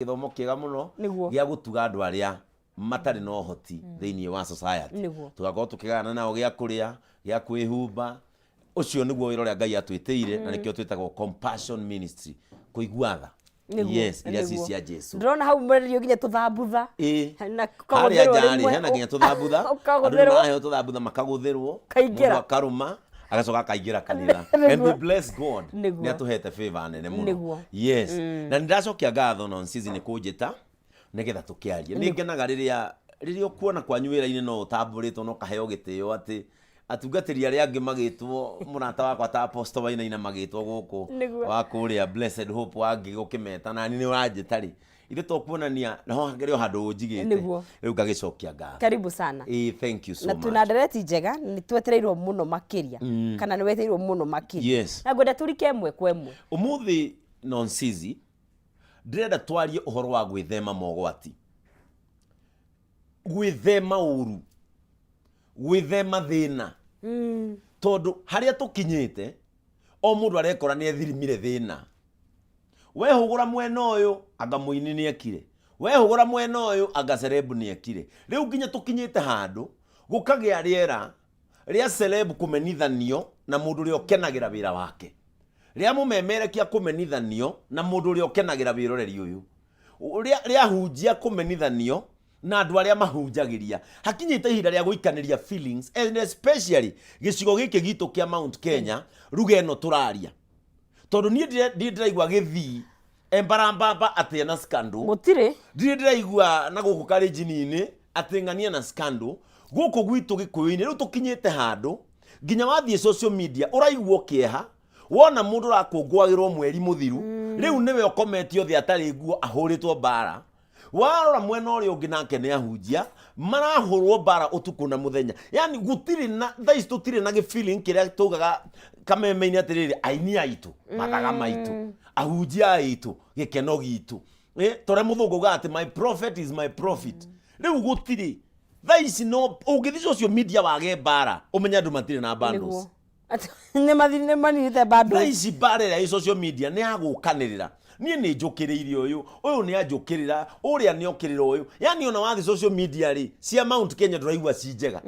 Gĩthomo kĩega mũno gĩa gũtuga andũ arĩa matarĩ na ũhoti thĩinĩ wa society. Tũgakorwo tũkĩgayana nao gĩa kũrĩa, gĩa kwĩhumba. Ũcio nĩguo wĩra ũrĩa Ngai atwĩtĩire, na nĩkĩo twĩtagwo Compassion Ministry, kũigua tha. Yes, iria ci cia Jesu. Ndĩrona hau mwenderio nginya tũthambutha. Ĩĩ. Na Harĩa ũkagũthĩrwo nja rĩ, rĩmwe, hena nginya tũthambutha. Andũ nĩ ũkagũthĩrwo. maraheo tũthambutha makagũthĩrwo. Ũkaingĩra. Mũndũ akarũma, agacoka akaingĩra kanitha. And we bless God. Nĩ atũhete favor nene mũno. Yes. Na nĩ ndacokia ngatho Nonsizi nĩ kũnjĩta nĩgetha tũkĩarie. Nĩ ngenaga rĩrĩa ũkuona kwanyu wĩra-inĩ no ũtambũrĩtwo na ũkaheo gĩtĩo atĩ atungatĩri arĩa angĩ magĩtwo, mũrata wakwa ta Apostle Wainaina magĩtwo gũkũ wa kũrĩa Blessed Hope wangĩ gũkĩmeta nani nĩ ũranjĩta rĩ, ithe to kuonania naho hakĩrĩ o handũ ũnjigĩte. Rĩu ngagĩcokia ngatho. Karibu sana. Ĩĩ, thank you so Na much. Twĩna ndereti njega, nĩ twetereirwo mũno makĩria, kana nĩ wetereirwo mũno makĩria. Yes. Na ngwenda tũrike ĩmwe kwa ĩmwe. Ũmũthĩ Nonsizi ndĩrenda twarie ũhoro wa gwĩthema mogwati, gwĩthema ũru, gwĩthema thĩna, tondũ harĩa tũkinyĩte o mũndũ arekora nĩ ethirimire thĩna. Wehũgũra mwena ũyũ, anga mũini nĩ ekire. Wehũgũra mwena ũyũ, anga celeb nĩ ekire. Rĩu nginya tũkinyĩte handũ gũkagĩa rĩera rĩa celeb kũmenithanio na mũndũ ũrĩa ũkenagĩra wĩra wake, rĩa mũmemerekia kũmenithanio na mũndũ ũrĩa ũkenagĩra wĩroreri ũyũ, rĩa hunjia kũmenithanio na andũ arĩa mahunjagĩria. Hakinyĩte ihinda rĩa gũikanĩria feelings, and especially gĩcigo gĩkĩ gitũ kĩa Mount Kenya, ruga ĩno tũraria, tondũ niĩ ndirĩ ndĩraigua gĩthii embarambamba atĩ ena scandal. Gũtirĩ. Ndirĩ ndĩraigua na gũkũ karĩnjini-inĩ atĩ ng'ania na scandal. Gũkũ gwitũ gĩkũyũ-inĩ rĩu tũkinyĩte handũ nginya wathiĩ social media ũraigua kĩeha wona mũndũ ũrakũngũagĩrwo mweri mũthiru, rĩu nĩwe ũkometio thĩ atarĩ nguo, ahũrĩtwo mbara. Warora mwena ũrĩa ũngĩ nake nĩ ahunjia marahũrwo mbara ũtukũ na mũthenya. Yani gũtirĩ na thaa ici tũtirĩ na gĩfeeling kĩrĩa tugaga kameme-inĩ atĩrĩrĩ, aini aitũ, mathaga maitũ, ahunjia aitũ, gĩkeno gitũ. Tũrĩa mũthũngũ augaga atĩ "My prophet is my profit". Rĩu gũtirĩ thaa ici. No ũngĩthiĩ social media wage mbara, ũmenye andũ matirĩ na bundles. Nĩ maninĩte Thaa bundles. ici mbara ĩrĩa ĩ social media nĩ ya gũkanĩrĩra. Niĩ nĩ njũkĩrĩire ũyũ, ũyũ nĩ anjũkĩrĩra, ũrĩa nĩ okĩrĩra ũyũ. Yani ona wathiĩ social media rĩ, cia Mount Kenya ndũraigua ci njega.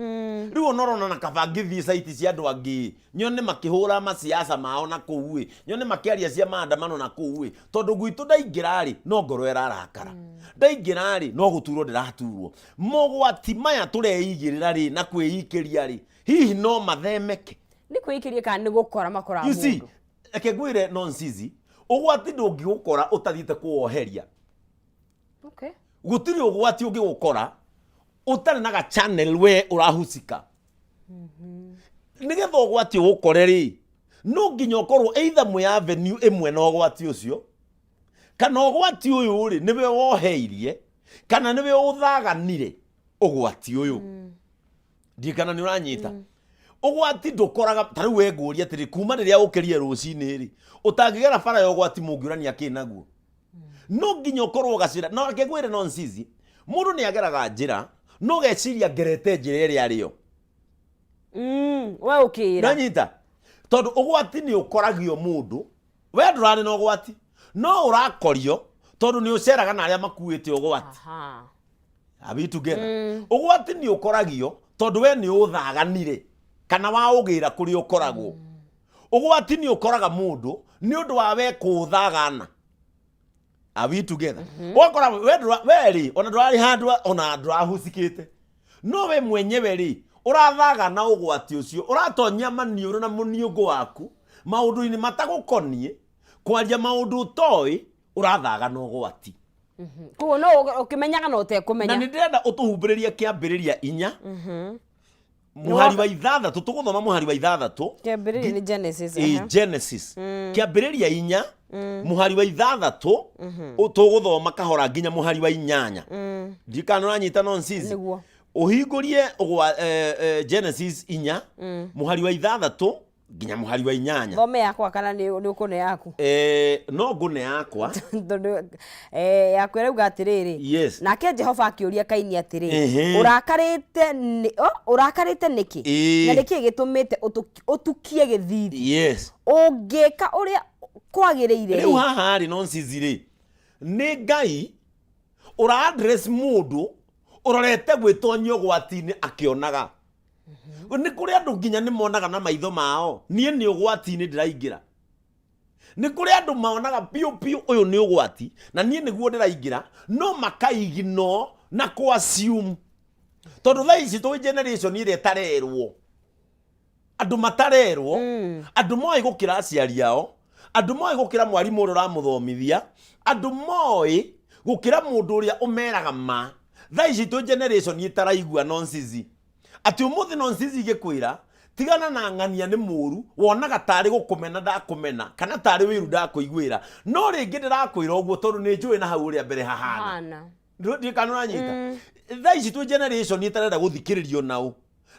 Rĩu ona ũrona na kaba ngĩthiĩ site cia andũ angĩ, nyone makĩhũra masiasa mao na kũu ĩ, nyone makĩaria cia maandamano na kũu ĩ, tondũ gwitũ ndaingĩra rĩ, no ngoro ĩrarakara. Ndaingĩra rĩ, no gũturwo ndĩraturwo. Mogwati maya tũreigĩrĩra rĩ na kwĩikĩria rĩ, hihi no mathemeke? Nĩ kwĩikĩria kana nĩ gũkora makoraga You see, mũndũ? Reke ngwĩre Nonsizi, ũgwati ndũngĩgũkora ũtathiĩte kũwoheria. Gũtirĩ ũgwati ũngĩgũkora ũtarĩ na ga channel we ũrahusika. Nĩgetha ũgwati ũgũkore rĩ, no nginya ũkorwo either mwĩ avenue ĩmwe na ũgwati ũcio, kana ũgwati ũyũ rĩ nĩwe woheirie, kana nĩwe ũthaganire ũgwati ũyũ. Ndiĩ kana nĩ ũranyita. Ũgwati ndũkoraga ta rĩu we ngũria atĩrĩ, kuma rĩrĩa ũkĩrie rũcinĩ rĩ, ũtangĩgera bara ya ũgwati mũngĩũrania kĩ naguo? No nginya ũkorwo gacĩra. No reke ngwĩre Nonsizi, mũndũ nĩ ageraga njĩra no geciria ngerete njĩra ĩrĩa arĩyo. We ũkĩra. Nanyita, tondũ ũgwati nĩ ũkoragio mũndũ. We ndũrarĩ na ũgwati no ũrakorio tondũ nĩ ũceraga na arĩa makuĩte ũgwati. Are we together? Ũgwati nĩ ũkoragio tondũ we nĩ ũthaganire kana waũgĩra kũrĩa ũkoragwo. Ũgwati nĩ ũkoraga mũndũ nĩ ũndũ wa we kũũthagana. Are we together? Ũgakora we we rĩ, ona ndũrarĩ handũ, ona ndũrahucikĩte, no we mwenyewe rĩ ũrathagana ũgwati ũcio, ũratonyia maniũrũ na mũniũngũ waku maũndũ-inĩ matagũkoniĩ, kwaria maũndũ ũtoĩ, ũrathagana ũgwati. Koguo no ũkĩmenyaga na Na ũtekũmenya. Nĩ ndĩrenda ũtũhumbĩrĩrie Kĩambĩrĩria 4 mũhari wa 6. Tũgũthoma mũhari wa 6. Kĩambĩrĩria nĩ Genesis. Ĩ, Genesis, Kĩambĩrĩria 4 mũhari wa 6, tũgũthoma kahora nginya mũhari wa 8. Ndiũ kana ũranyita Nonsizi. Nĩguo. Ũhingũrie Genesis 4 mũhari wa 6 nginya mũhari wa 8. Thome yakwa kana nĩ ũkũne yaku? No ngũne yakwa. Tondũ yaku ĩrauga atĩrĩrĩ, "Nake Jehova akĩũria Kaini atĩrĩ, ũrakarĩte nĩkĩ? Na nĩkĩ gĩtũmĩte ũtukie gĩthiithi? Ũngĩka ũrĩa kwagĩrĩire Rĩu rĩ haha rĩ, Nonsizi rĩ, nĩ Ngai. Ũra address mũndũ ũrorete gwĩtonyia ũgwati-inĩ akĩonaga. Nĩ kũrĩ andũ nginya nĩ monaga na maitho mao, niĩ nĩ ũgwati-inĩ ndĩraingĩra. Nĩ kũrĩ andũ monaga piũ piũ ũyũ nĩ ũgwati na niĩ nĩguo ndĩraingĩra, no makaignore na kũ assume. Tondũ thaa ici twĩ generation ĩrĩa ĩtarerwo. Andũ matarerwo, andũ moĩ gũkĩra aciari ao, andũ moĩ gũkĩra mwarimũ ũrĩa ũramũthomithia, andũ moĩ gũkĩra mũndũ ũrĩa ũmeraga ma. Thaa ici twĩ generation ĩtaraigua nonsense. Atĩ ũmũthĩ nonsense igĩkwĩra tigana na ng'ania nĩ mũru, wonaga tarĩ gũkũmena ndakũmena kana tarĩ wĩiru ndakũiguĩra. No rĩngĩ ndĩrakwĩra ũguo tondũ nĩ njũĩ na hau ũrĩa mbere hahana. Hana. Ndiũĩ kana ũranyita. Thaa ici twĩ generation ĩtarenda gũthikĩrĩrio naũ.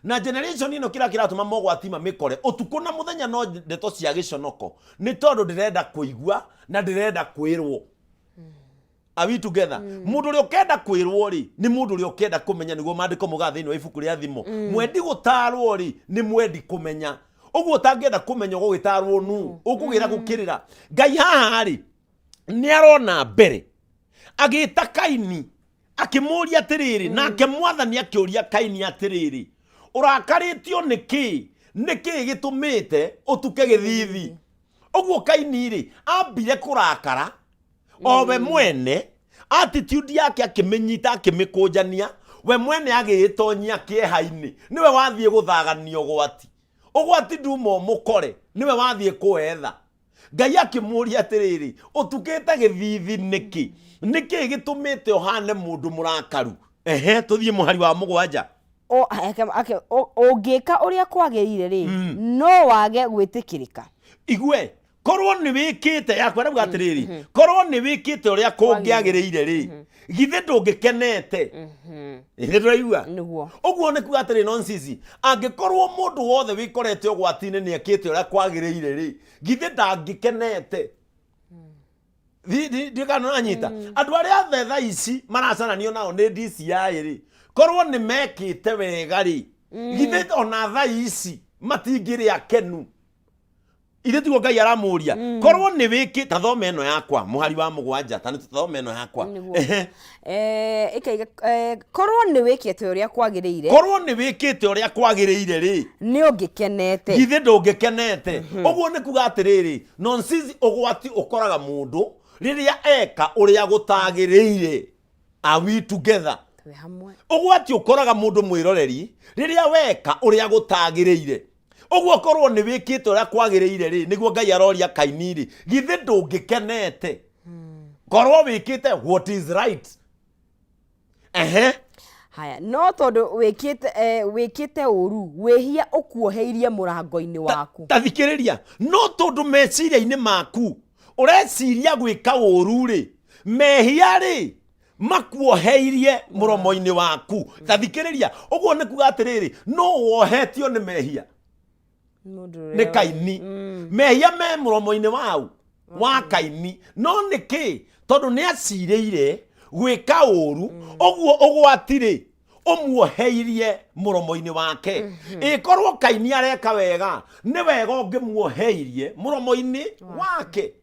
Na generation ĩno kĩrĩa kĩratũma mogwati mamĩkore ũtukũ na mũthenya no ndeto cia gĩconoko, nĩ tondũ ndĩrenda kũigua na ndĩrenda kwĩrwo. Are we together? Mũndũ ũrĩa ũkenda kwĩrwo rĩ, nĩ mũndũ ũrĩa ũkenda kũmenya, nĩguo maandĩko maugaga thĩinĩ wa ibuku rĩa Thimo. Mwendi gũtaarwo rĩ, nĩ mwendi kũmenya. Ũguo ũtangĩenda kũmenya ũgũgĩtaarwo nũ? Ũkũgĩra gũkĩrĩra. Ngai haha rĩ, nĩ arona mbere. Agĩta Kaini, akĩmũũria atĩrĩrĩ, nake Mwathani akĩũria Kaini atĩrĩrĩ, ũrakarĩtio nĩ kĩĩ? Nĩ kĩĩ gĩtũmĩte ũtuke gĩthithi? Ũguo Kaini rĩ, ambire kũrakara o we mwene, attitude yake akĩmĩnyita akĩmĩkũnjania, we mwene agĩĩtonyia kĩeha-inĩ. Nĩwe wathiĩ gũthagania ũgwati. Ũgwati nduma ũmũkore, nĩwe wathiĩ kũwetha. Ngai akĩmũũria atĩrĩrĩ, ũtukĩte gĩthithi nĩkĩ? Nĩkĩ gĩtũmĩte ũhane mũndũ mũrakaru? Ehe, tũthiĩ mũhari wa 7. Ũngĩka ũrĩa kwagĩrĩire rĩ, no wage gwĩtĩkĩrĩka. Igue, korwo nĩ wĩkĩte, yakwa ĩrauga atĩrĩrĩ, korwo nĩ wĩkĩte ũrĩa kũngĩagĩrĩire rĩ, githĩ ndũngĩkenete? Githĩ ndũraigua? Nĩguo. Ũguo nĩ kuga atĩrĩ, nonsense, angĩkorwo mũndũ wothe wĩkorete ũgwati-inĩ nĩ ekĩte ũrĩa kwagĩrĩire rĩ, githĩ ndangĩkenete? Ndiũĩ kana nĩũranyita. Andũ arĩa othe thaa ici maracananio nao nĩ DCI rĩ, korwo nĩ mekĩte wega rĩ, githĩ ona thaa ici matingĩrĩ akenu? Ithe tiguo Ngai aramũria, korwo nĩ wĩkĩ, ta thoma ĩno yakwa mũhari wa 7, ta nĩ thoma ĩno yakwa. Nĩguo. Ehe. Ĩkaiga, korwo nĩ wĩkĩte ũrĩa kwagĩrĩire, korwo nĩ wĩkĩte ũrĩa kwagĩrĩire rĩ, nĩ ũngĩkenete. Githĩ ndũngĩkenete? Ũguo nĩ kuga atĩrĩrĩ, nonsense, ũgwati ũkoraga mũndũ rĩrĩa eka ũrĩa gũtagĩrĩire. Are we together? Twĩ hamwe. Ũgwati ũkoraga mũndũ mwĩroreri rĩrĩa weka ũrĩa gũtagĩrĩire. Ũguo korwo nĩ wĩkĩte ũrĩa kwagĩrĩire rĩ, nĩguo Ngai aroria Kaini rĩ, githĩ ndũngĩkenete? Korwo wĩkĩte what is right. Ehe. Haya, no tondũ wĩkĩte ũru, wĩhia ũkuoheirie mũrango-inĩ waku. Ta thikĩrĩria, no tondũ meciria-inĩ maku ũreciria gwĩka ũru rĩ, mehia rĩ makuoheirie mũromo-inĩ waku. Ta thikĩrĩria, ũguo nĩ kuga atĩrĩrĩ, no wohetio nĩ mehia nĩ Kaini. Mehia me mũromo-inĩ wau wa Kaini, no nĩ kĩ? Tondũ nĩ acirĩire gwĩka ũru, ũguo ũgwati rĩ ũmuoheirie mũromo-inĩ wake. Ĩkorwo Kaini areka wega, nĩ wega ũngĩmuoheirie mũromo-inĩ wake.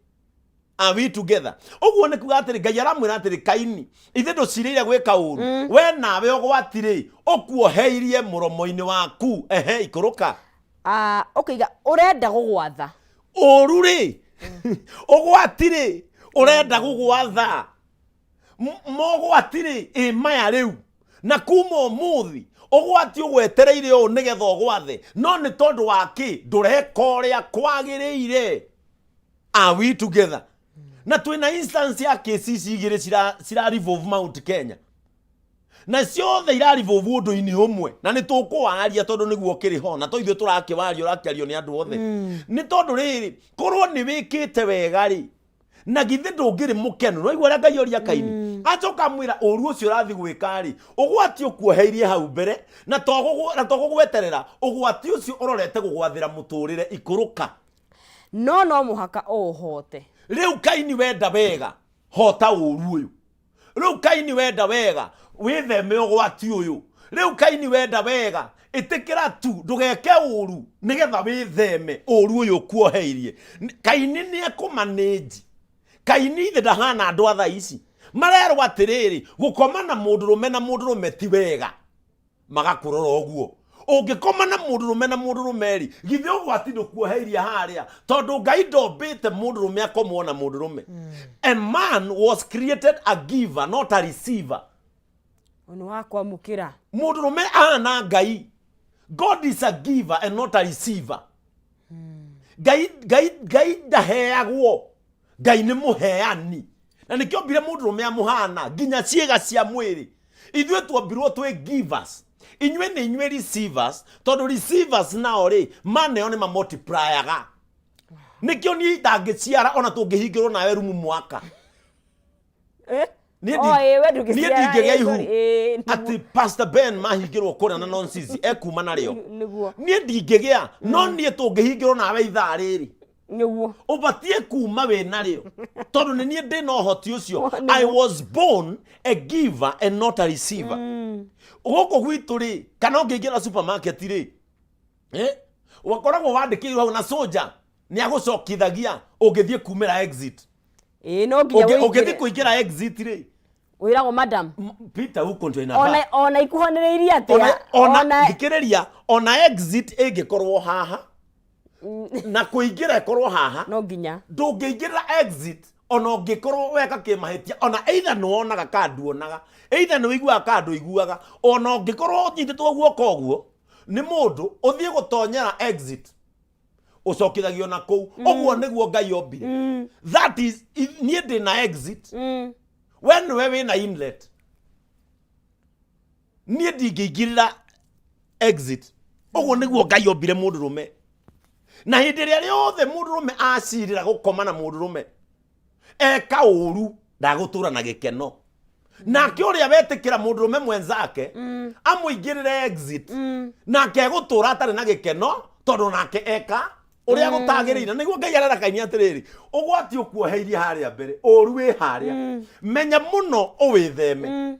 Are we together? Ũguo nĩ kuga atĩrĩ, Ngai aramwĩra atĩrĩ, Kaini, ithe ndũcirĩire gwĩka ũru, we nawe ũgwati rĩ ũkuoheirie mũromo-inĩ waku. Ehe, ikũrũka. Ũkaiga ũrenda gũgwatha. Ũru rĩ, ũgwati rĩ ũrenda gũgwatha. Mogwati rĩ, ĩ maya rĩu na kuma ũmũthĩ ũgwati ũgwetereire ũũ nĩgetha ũgwathe, no nĩ tondũ wa kĩ ndũreka ũrĩa kwagĩrĩire. Are we together? Na twĩna instance ya kesi ici igĩrĩ cira revolve Mount Kenya, na ciothe ira revolve ũndũ-inĩ ũmwe, na nĩ tũkũwaria tondũ nĩguo ũkĩrĩ ho, na to ithuĩ tũrakĩwaria, ũrakĩario nĩ andũ othe. Nĩ tondũ rĩrĩ, korwo nĩ wĩkĩte wega rĩ, na githĩ ndũngĩrĩ mũkenu? No igua ũrĩa Ngai oria Kaini, acoka amwĩra ũru ũcio ũrathiĩ gwĩka rĩ, ũgwati ũkuoheirie hau mbere, na to gũgweterera, ũgwati ũcio ũrorete gũgwathĩra mũtũrĩre. Ikũrũka. No no mũhaka ũũhote. Rĩu Kaini wenda wega, hota ũru ũyũ. Rĩu Kaini wenda wega, wĩtheme ũgwati ũyũ. Rĩu Kaini wenda wega, ĩtĩkĩra tu ndũgeke ũru nĩgetha wĩtheme ũru ũyũ ũkuoheirie. Kaini nĩ ekũmanĩnji. Kaini ithe ndahana andũ a thaa ici. Marerwo atĩrĩrĩ, gũkoma na mũndũrũme na mũndũrũme ti wega. Magakũrora ũguo. Ũngĩkoma na mũndũrũme na mũndũrũme rĩ, githĩ ũgwati ndũkuoheirie harĩa? Tondũ Ngai ndombĩte mũndũrũme akomwo na mũndũrũme. A man was created a giver, not a receiver. Ũyũ nĩ wa kwamũkĩra. Mũndũrũme ahana Ngai. God is a giver and not a receiver. Ngai, Ngai, Ngai ndaheagwo. Ngai nĩ mũheani. Na nĩkĩo ombire mũndũrũme amũhana nginya ciĩga cia mwĩrĩ. Ithuĩ tuombirwo twĩ givers. Inyuĩ nĩ inyuĩ receivers, tondũ receivers nao rĩ, maneo nĩ mamultiplyaga. Nĩkĩo niĩ itangĩciara ona tũngĩhingĩrwo nawe rumu mwaka. Eh? Niĩ Oh, ĩĩ, we niĩ ndũngĩciara, ndingĩgĩa ĩĩ, ihu sorry, ĩĩ, nĩguo. atĩ Pastor Ben mahingĩrwo kũrĩa na nonsense ekuma narĩo. Nĩguo. Niĩ ndingĩgĩa, no niĩ tũngĩhingĩrwo nawe ithaa rĩrĩ Nĩguo. ũbatiĩ kuma wĩ narĩo tondũ nĩ niĩ ndĩ na ũhoti ũcio. Nĩguo. I was born a giver and not a receiver. Gũkũ gwitũ rĩ, kana ũngĩingĩra supermarket rĩ, eh, wakoragwo wandĩkĩirwo hau na soja nĩ agũcokithagia ũngĩthiĩ kumĩra exit. Ĩĩ, no nginya Ũngĩthiĩ ũingĩre. kũingĩra exit rĩ, Wĩragwo madam. Peter huko ndio inafaa. Ona ikuhanĩrĩirie atĩa? Ona thikĩrĩria, ona exit ĩngĩkorwo haha na kũingĩra ĩkorwo haha, No nginya. Ndũngĩingĩra exit ona ũngĩkorwo weka kĩmahĩtia, ona either nĩ wonaga kana nduonaga, either nĩ ũiguaga kana ndũiguaga, ona ũngĩkorwo ũnyitĩtwo guoko ũguo nĩ mũndũ ũthiĩ gũtonyera exit, ũcokithagio na kũu. Ũguo nĩguo Ngai ombire. That is, niĩ ndĩ na exit, we nĩwe wĩna inlet. Niĩ ndingĩingĩrĩra exit. Ũguo nĩguo Ngai ombire mũndũrũme. Na hĩndĩ ĩrĩa rĩothe mũndũrũme acirĩra gũkoma na mũndũrũme, eka ũru, ndagũtũra na gĩkeno. Nake ũrĩa wetĩkĩra mũndũrũme mwenzake amũingĩrĩre exit, nake egũtũra atarĩ na gĩkeno, tondũ nake eka ũrĩa gũtagĩrĩire. Nĩguo Ngai arera Kaini atĩrĩrĩ, ũgwati ũkuoheirie harĩa mbere, ũru wĩ harĩa, menya mũno ũwĩtheme.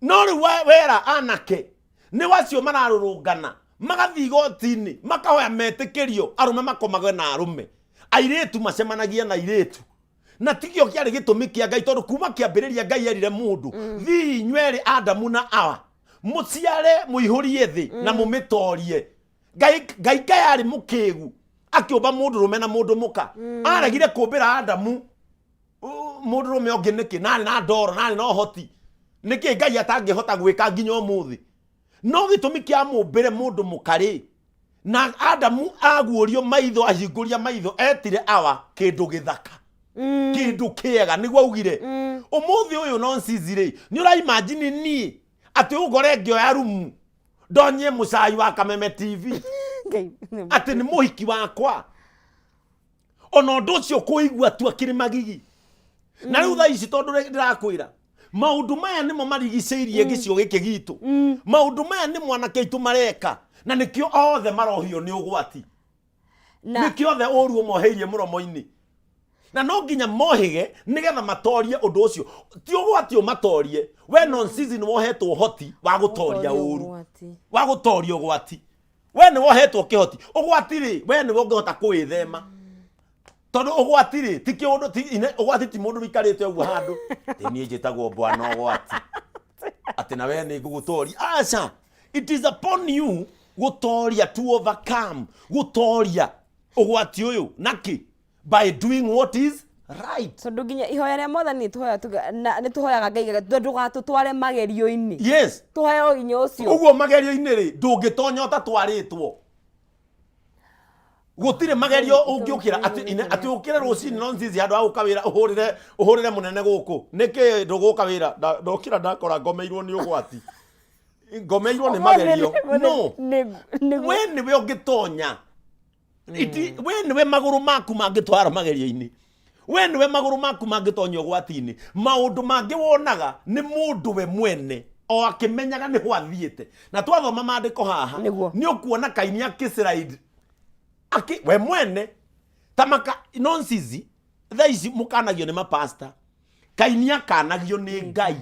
No rĩu wera anake nĩ wacio mararũrũngana, magathiĩ igoti-inĩ, makahoya metĩkĩrio arũme makomage na arũme, airĩtu macemanagie na airĩtu. Na tikĩo kĩarĩ gĩtũmi kĩa Ngai, tondũ kuma kĩambĩrĩria Ngai erire mũndũ, thiĩ inyuerĩ Adamu na Awa, mũciare mũihũrie thĩ na mũmĩtorie. Ngai, Ngai Ngai arĩ mũkĩgu akĩũmba mũndũrũme na mũndũ mũka. Aregire kũmbĩra Adamu mũndũrũme ũngĩ nĩkĩ? Na arĩ na ndoro, na arĩ na ũhoti. Nĩkĩ Ngai atangĩhota gwĩka nginya ũmũthĩ? No gĩtũmi kĩa mũmbĩre mũndũ mũka rĩ, na Adamu aguũrio maitho, ahingũria maitho, etire Awa kĩndũ gĩthaka, kĩndũ kĩega, nĩguo augire. Ũmũthĩ ũyũ nonsense rĩ, nĩ ũraimagine niĩ atĩ ũngore ngĩoya rumu ndonyie mũcai wa Kameme TV atĩ nĩ mũhiki wakwa? Ona ũndũ ũcio kũigua tu akĩrĩ magigi. Na rĩu thaa ici, tondũ ndĩrakwĩra maũndũ maya nĩmo marigicĩirie gĩcigo gĩkĩ gitũ, maũndũ maya nĩ mwanake aitũ mareka, na nĩkĩo othe marohio nĩ ũgwati. Na Nĩkĩo othe ũru ũmoheirie mũromo-inĩ, na no nginya mohĩge nĩgetha matorie ũndũ ũcio. Ti ũgwati ũmatorie we, non season wohetwo ũhoti wa gũtoria ũru, ũgwati. Wa gũtoria ũgwati. We nĩ wohetwo kĩhoti. Ũgwati rĩ, we nĩwe ũngĩhota kũwĩthema, tondũ ũgwati rĩ ti kĩũndũ ti ũgwati ti mũndũ wĩikarĩte ũguo handũ atĩ niĩ njĩtagwo bwana ũgwati, atĩ na we nĩ ngũgũtoria. Aca, it is upon you gũtoria, to overcome, gũtoria ũgwati ũyũ nakĩ? By doing what is right. Tondũ nginya ihoya rĩa Mwathani nĩ tũhoyaga Ngai ndũgatũtware magerio-inĩ. Tũheo hinya ũcio. Ũguo magerio-inĩ rĩ, ndũngĩtonya ũtatwarĩtwo. Gũtirĩ magerio ũngĩũkĩra atĩ atĩ ũkĩre rũcinĩ no nzizi handũ ha gũka wĩra, ũhũrĩre mũnene gũkũ, nĩkĩ ndũgũka wĩra? Ndokĩra ndakora ngomeirwo nĩ ũgwati, ngomeirwo nĩ magerio. No we nĩwe ũngĩtonya. We nĩwe magũrũ maku mangĩtwara magerio-inĩ, we nĩwe magũrũ maku mangĩtonya ũgwati-inĩ. Maũndũ mangĩ wonaga nĩ mũndũ we mwene o akĩmenyaga nĩho athiĩte. Na twathoma maandĩko haha, nĩ ũkuona Kaini akĩslide akĩ we mwene ta maka nonsense. Thaa ici mũkanagio nĩ mapasta, Kaini akanagio nĩ Ngai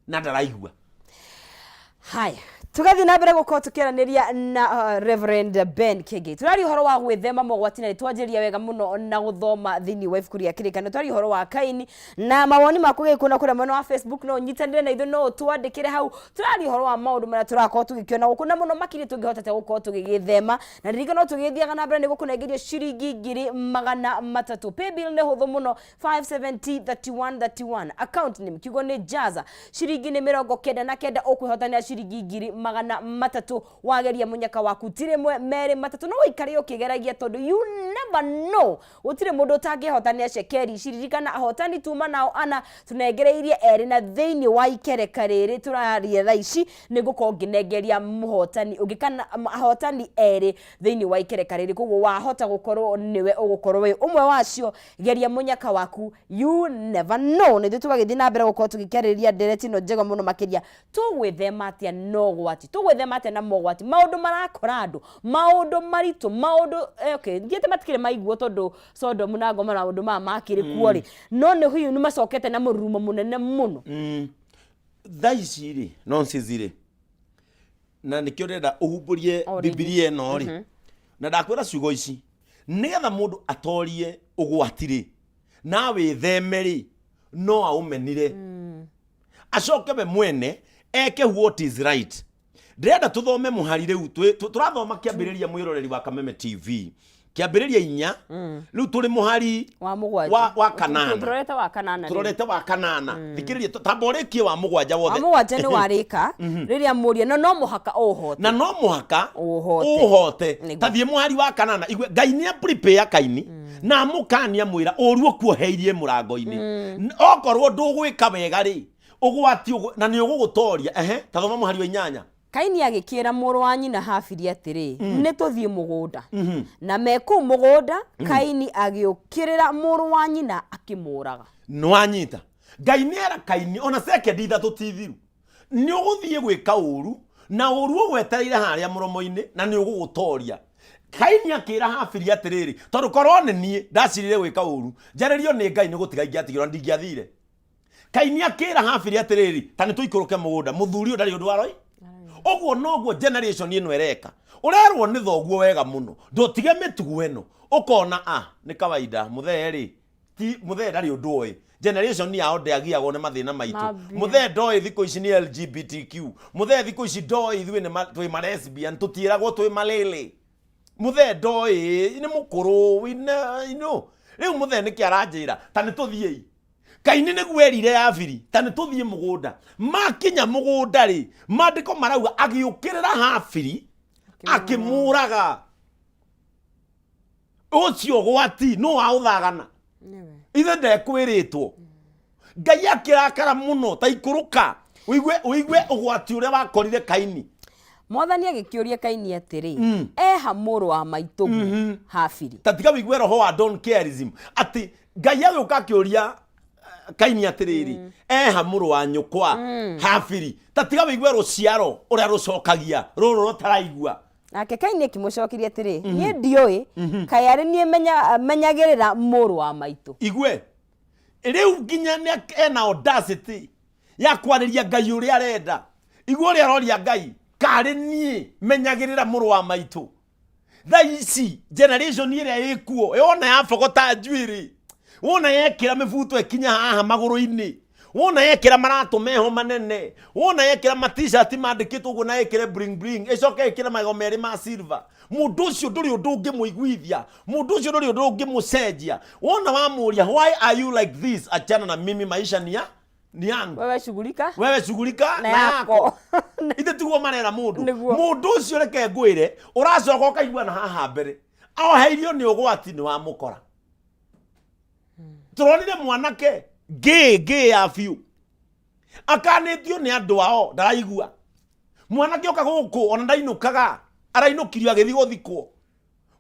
na ndaraigua. Haya. Tũgathiĩ na mbere gũkorwo tũkĩaranĩria na Reverend Ben Kĩngĩ. Tũraria ũhoro wa gwĩthema mogwati na nĩtwanjĩrĩria wega mũno na gũthoma thĩinĩ wa ibuku rĩa Kĩrĩkanĩro. Twaria ũhoro wa Kaini na mawoni maku gĩkũ na kũrĩa mwena wa Facebook no ũnyitanĩre na ithuĩ, no ũtwandĩkĩre hau. Tũraria ũhoro wa maũndũ marĩa tũrakorwo tũgĩkĩona gũkũ na mũno makĩria tũngĩhota atĩa gũkorwo tũgĩgĩthema. Na ririkana no tũgĩthiaga na mbere nĩ gũkũnengeria ciringi 300,000. Paybill nĩ hũthũ mũno, 570 31 31. Account name kiugo nĩ Jaza. Ciringi nĩ 99, ũkwĩhotanĩra ciringi 300,000 wageria mũnyaka waku ti rĩmwe merĩ matatũ. No ũikare ũkĩgeragia tondũ you never know, gũtirĩ mũndũ ũtangĩhotanĩra cekeri ici. Ririkana ahotani tuma nao ana, tũnengereirie erĩ, na thĩinĩ wa ikereka rĩrĩ tũraria thaa ici nĩ ngũkorwo ngĩnengeria mũhotani ũngĩ kana ahotani erĩ thĩinĩ wa ikereka rĩrĩ. Koguo wahota gũkorwo nĩwe ũgũkorwo wĩ ũmwe wacio. Geria mũnyaka waku, you never know. Na ithuĩ tũgagĩthiĩ na mbere gũkorwo tũgĩkĩarĩrĩria ndereti ĩno njega mũno makĩria. Tũgwĩthema atĩa na ũgwati? Tũgwĩthema atĩa na mogwati? Maũndũ marakora andũ, maũndũ maritũ, maũndũ okay, ndiĩte matikĩrĩ maiguo tondũ Sodomu na Gomora maũndũ maya makĩrĩ kuo rĩ, no nĩ hihi nĩ macokete na mũrurumo mũnene mũno. Thaa ici rĩ, nonsense rĩ, na nĩkĩo ndĩrenda ũhumbũrie. O rĩngĩ. Bibilia ĩno rĩ, na ndakwĩra ciugo ici nĩgetha mũndũ atorie ũgwati rĩ na wĩtheme rĩ, no aũmenire, acoke we mwene eke what is right. Ndĩrenda tũthome mũhari rĩu tũrathoma kĩambĩrĩria, mwĩroreri wa Kameme TV, kĩambĩrĩria 4. Rĩu tũrĩ mũhari wa 7. Wa kanana. Tũrorete wa kanana rĩu. Tũrorete wa kanana. Thikĩrĩria, tamba ũrĩkie wa 7 wa wothe. 7 nĩ warĩka rĩrĩa mũria no no mũhaka ũhote. Na no mũhaka ũhote. Ũhote. Nĩguo. Ta thiĩ mũhari wa kanana igue Ngai nĩ prepare Kaini na amũkania mwĩra ũru ũkuoheirie mũrango-inĩ. Okorwo ndũgwĩka wega rĩ, ũgwati na nĩ ũgũgũtoria. Ehe, ta thoma mũhari wa 8. Kaini agĩkĩĩra mũrũ wa nyina Habili atĩrĩ, Nĩ tũthiĩ mũgũnda. Na me kũu mũgũnda, Kaini agĩũkĩrĩra mũrũ wa nyina akĩmũũraga. Nĩwanyita, Ngai nĩ era Kaini ona sekendi 3 ti thiru, nĩ ũgũthiĩ gwĩka ũru na ũru ũgwetereire harĩa mũromo-inĩ na nĩ ũgũgũtoria. Kaini akĩra Habili atĩrĩrĩ, tondũ korwo nĩ niĩ ndacirire gwĩka ũru, njarĩrio nĩ Ngai nĩ gũtiga ingĩatigirwo na ndingĩathire. Kaini akĩra Habili atĩrĩrĩ, ta nĩ tũikũrũke mũgũnda, mũthuri ũyũ ndarĩ ũndũ aroi. Ũguo noguo generation ĩno ĩreka. Ũrerwo nĩ thoguo wega mũno ndũtige mĩtugo ĩno, ũkona a nĩ kawaida, mũthee rĩ, ti mũthee ndarĩ ũndũ oĩ. Generation yao ndĩagiagwo nĩ mathĩna maitũ. Mambia. Mũthee ndoĩ thikũ ici nĩ LGBTQ. Mũthee thikũ ici ndoĩ ithuĩ nĩ twĩ ma lesbian, tũtiĩragwo twĩ malele. Mũthee ndoĩ nĩ mũkũrũ, we you know. Rĩu mũthee nĩkĩ aranjĩra ta nĩ tũthiĩi? Kaini nĩguo erire Habili ta nĩ tũthiĩ mũgũnda. Makinya mũgũnda rĩ, maandĩko marauga agĩũkĩrĩra Habili akĩmũraga. Ũcio ũgwati nũ waũthagana? Ithe ndekwĩrĩtwo. Ngai akĩrakara mũno. Ta ikũrũka ũigue, ũigue ũgwati ũrĩa wakorire Kaini. Mwathani agĩkĩũria Kaini atĩrĩ, eha mũrũ wa maitũguo Habili? Ta tiga wĩigue roho wa don't careism, atĩ Ngai agĩũka akĩũria Kaini atĩrĩrĩ, eha mũrũ wa nyũkwa Habili? Ta tiga wĩigue rũciaro ũrĩa rũcokagia rũrũ rũtaraigua. Nake Kaini akĩmũcokeria atĩrĩ, niĩ ndiũĩ, kaĩ arĩ niĩ menyagĩrĩra mũrũ wa maitũ? Igue rĩu nginya nĩ ena audacity ya kwarĩria Ngai ũrĩa arenda. Igua ũrĩa aroria Ngai, karĩ niĩ menyagĩrĩra mũrũ wa maitũ? Thaa ici generation ĩrĩa ĩkuo yona yabogota njuĩrĩ, wona yekĩra mĩbuto ĩkinya haha magũrũ-inĩ, wona yekĩra maratũ meho manene, wona yekĩra ma-t-shirt mandĩkĩtwo ũguo na ĩkĩre bling bling, ĩcoke ĩkĩre magego merĩ ma silver, mũndũ ũcio ndũrĩ ũndũ ũngĩmũiguithia, mũndũ ũcio ndũrĩ ũndũ ũngĩmũcenjia. Wona wamũria, "Why are you like this?" "Achana na mimi, maisha ni ya ni yangu." Wewe shughulika wewe shughulika na na yako. Yako ithe tiguo marera mũndũ. Nĩguo. Mũndũ ũcio reke ngwĩre, ũracoka ũkaigua na haha mbere oheirio nĩ ũgwati nĩ wamũkora. Tũronire mwanake ngĩ ngĩ ya biũ akanĩtio nĩ andũ ao, ndaraigua. Mwanake oka gũkũ ona ndainũkaga, arainũkirio agĩthiĩ gũthikwo.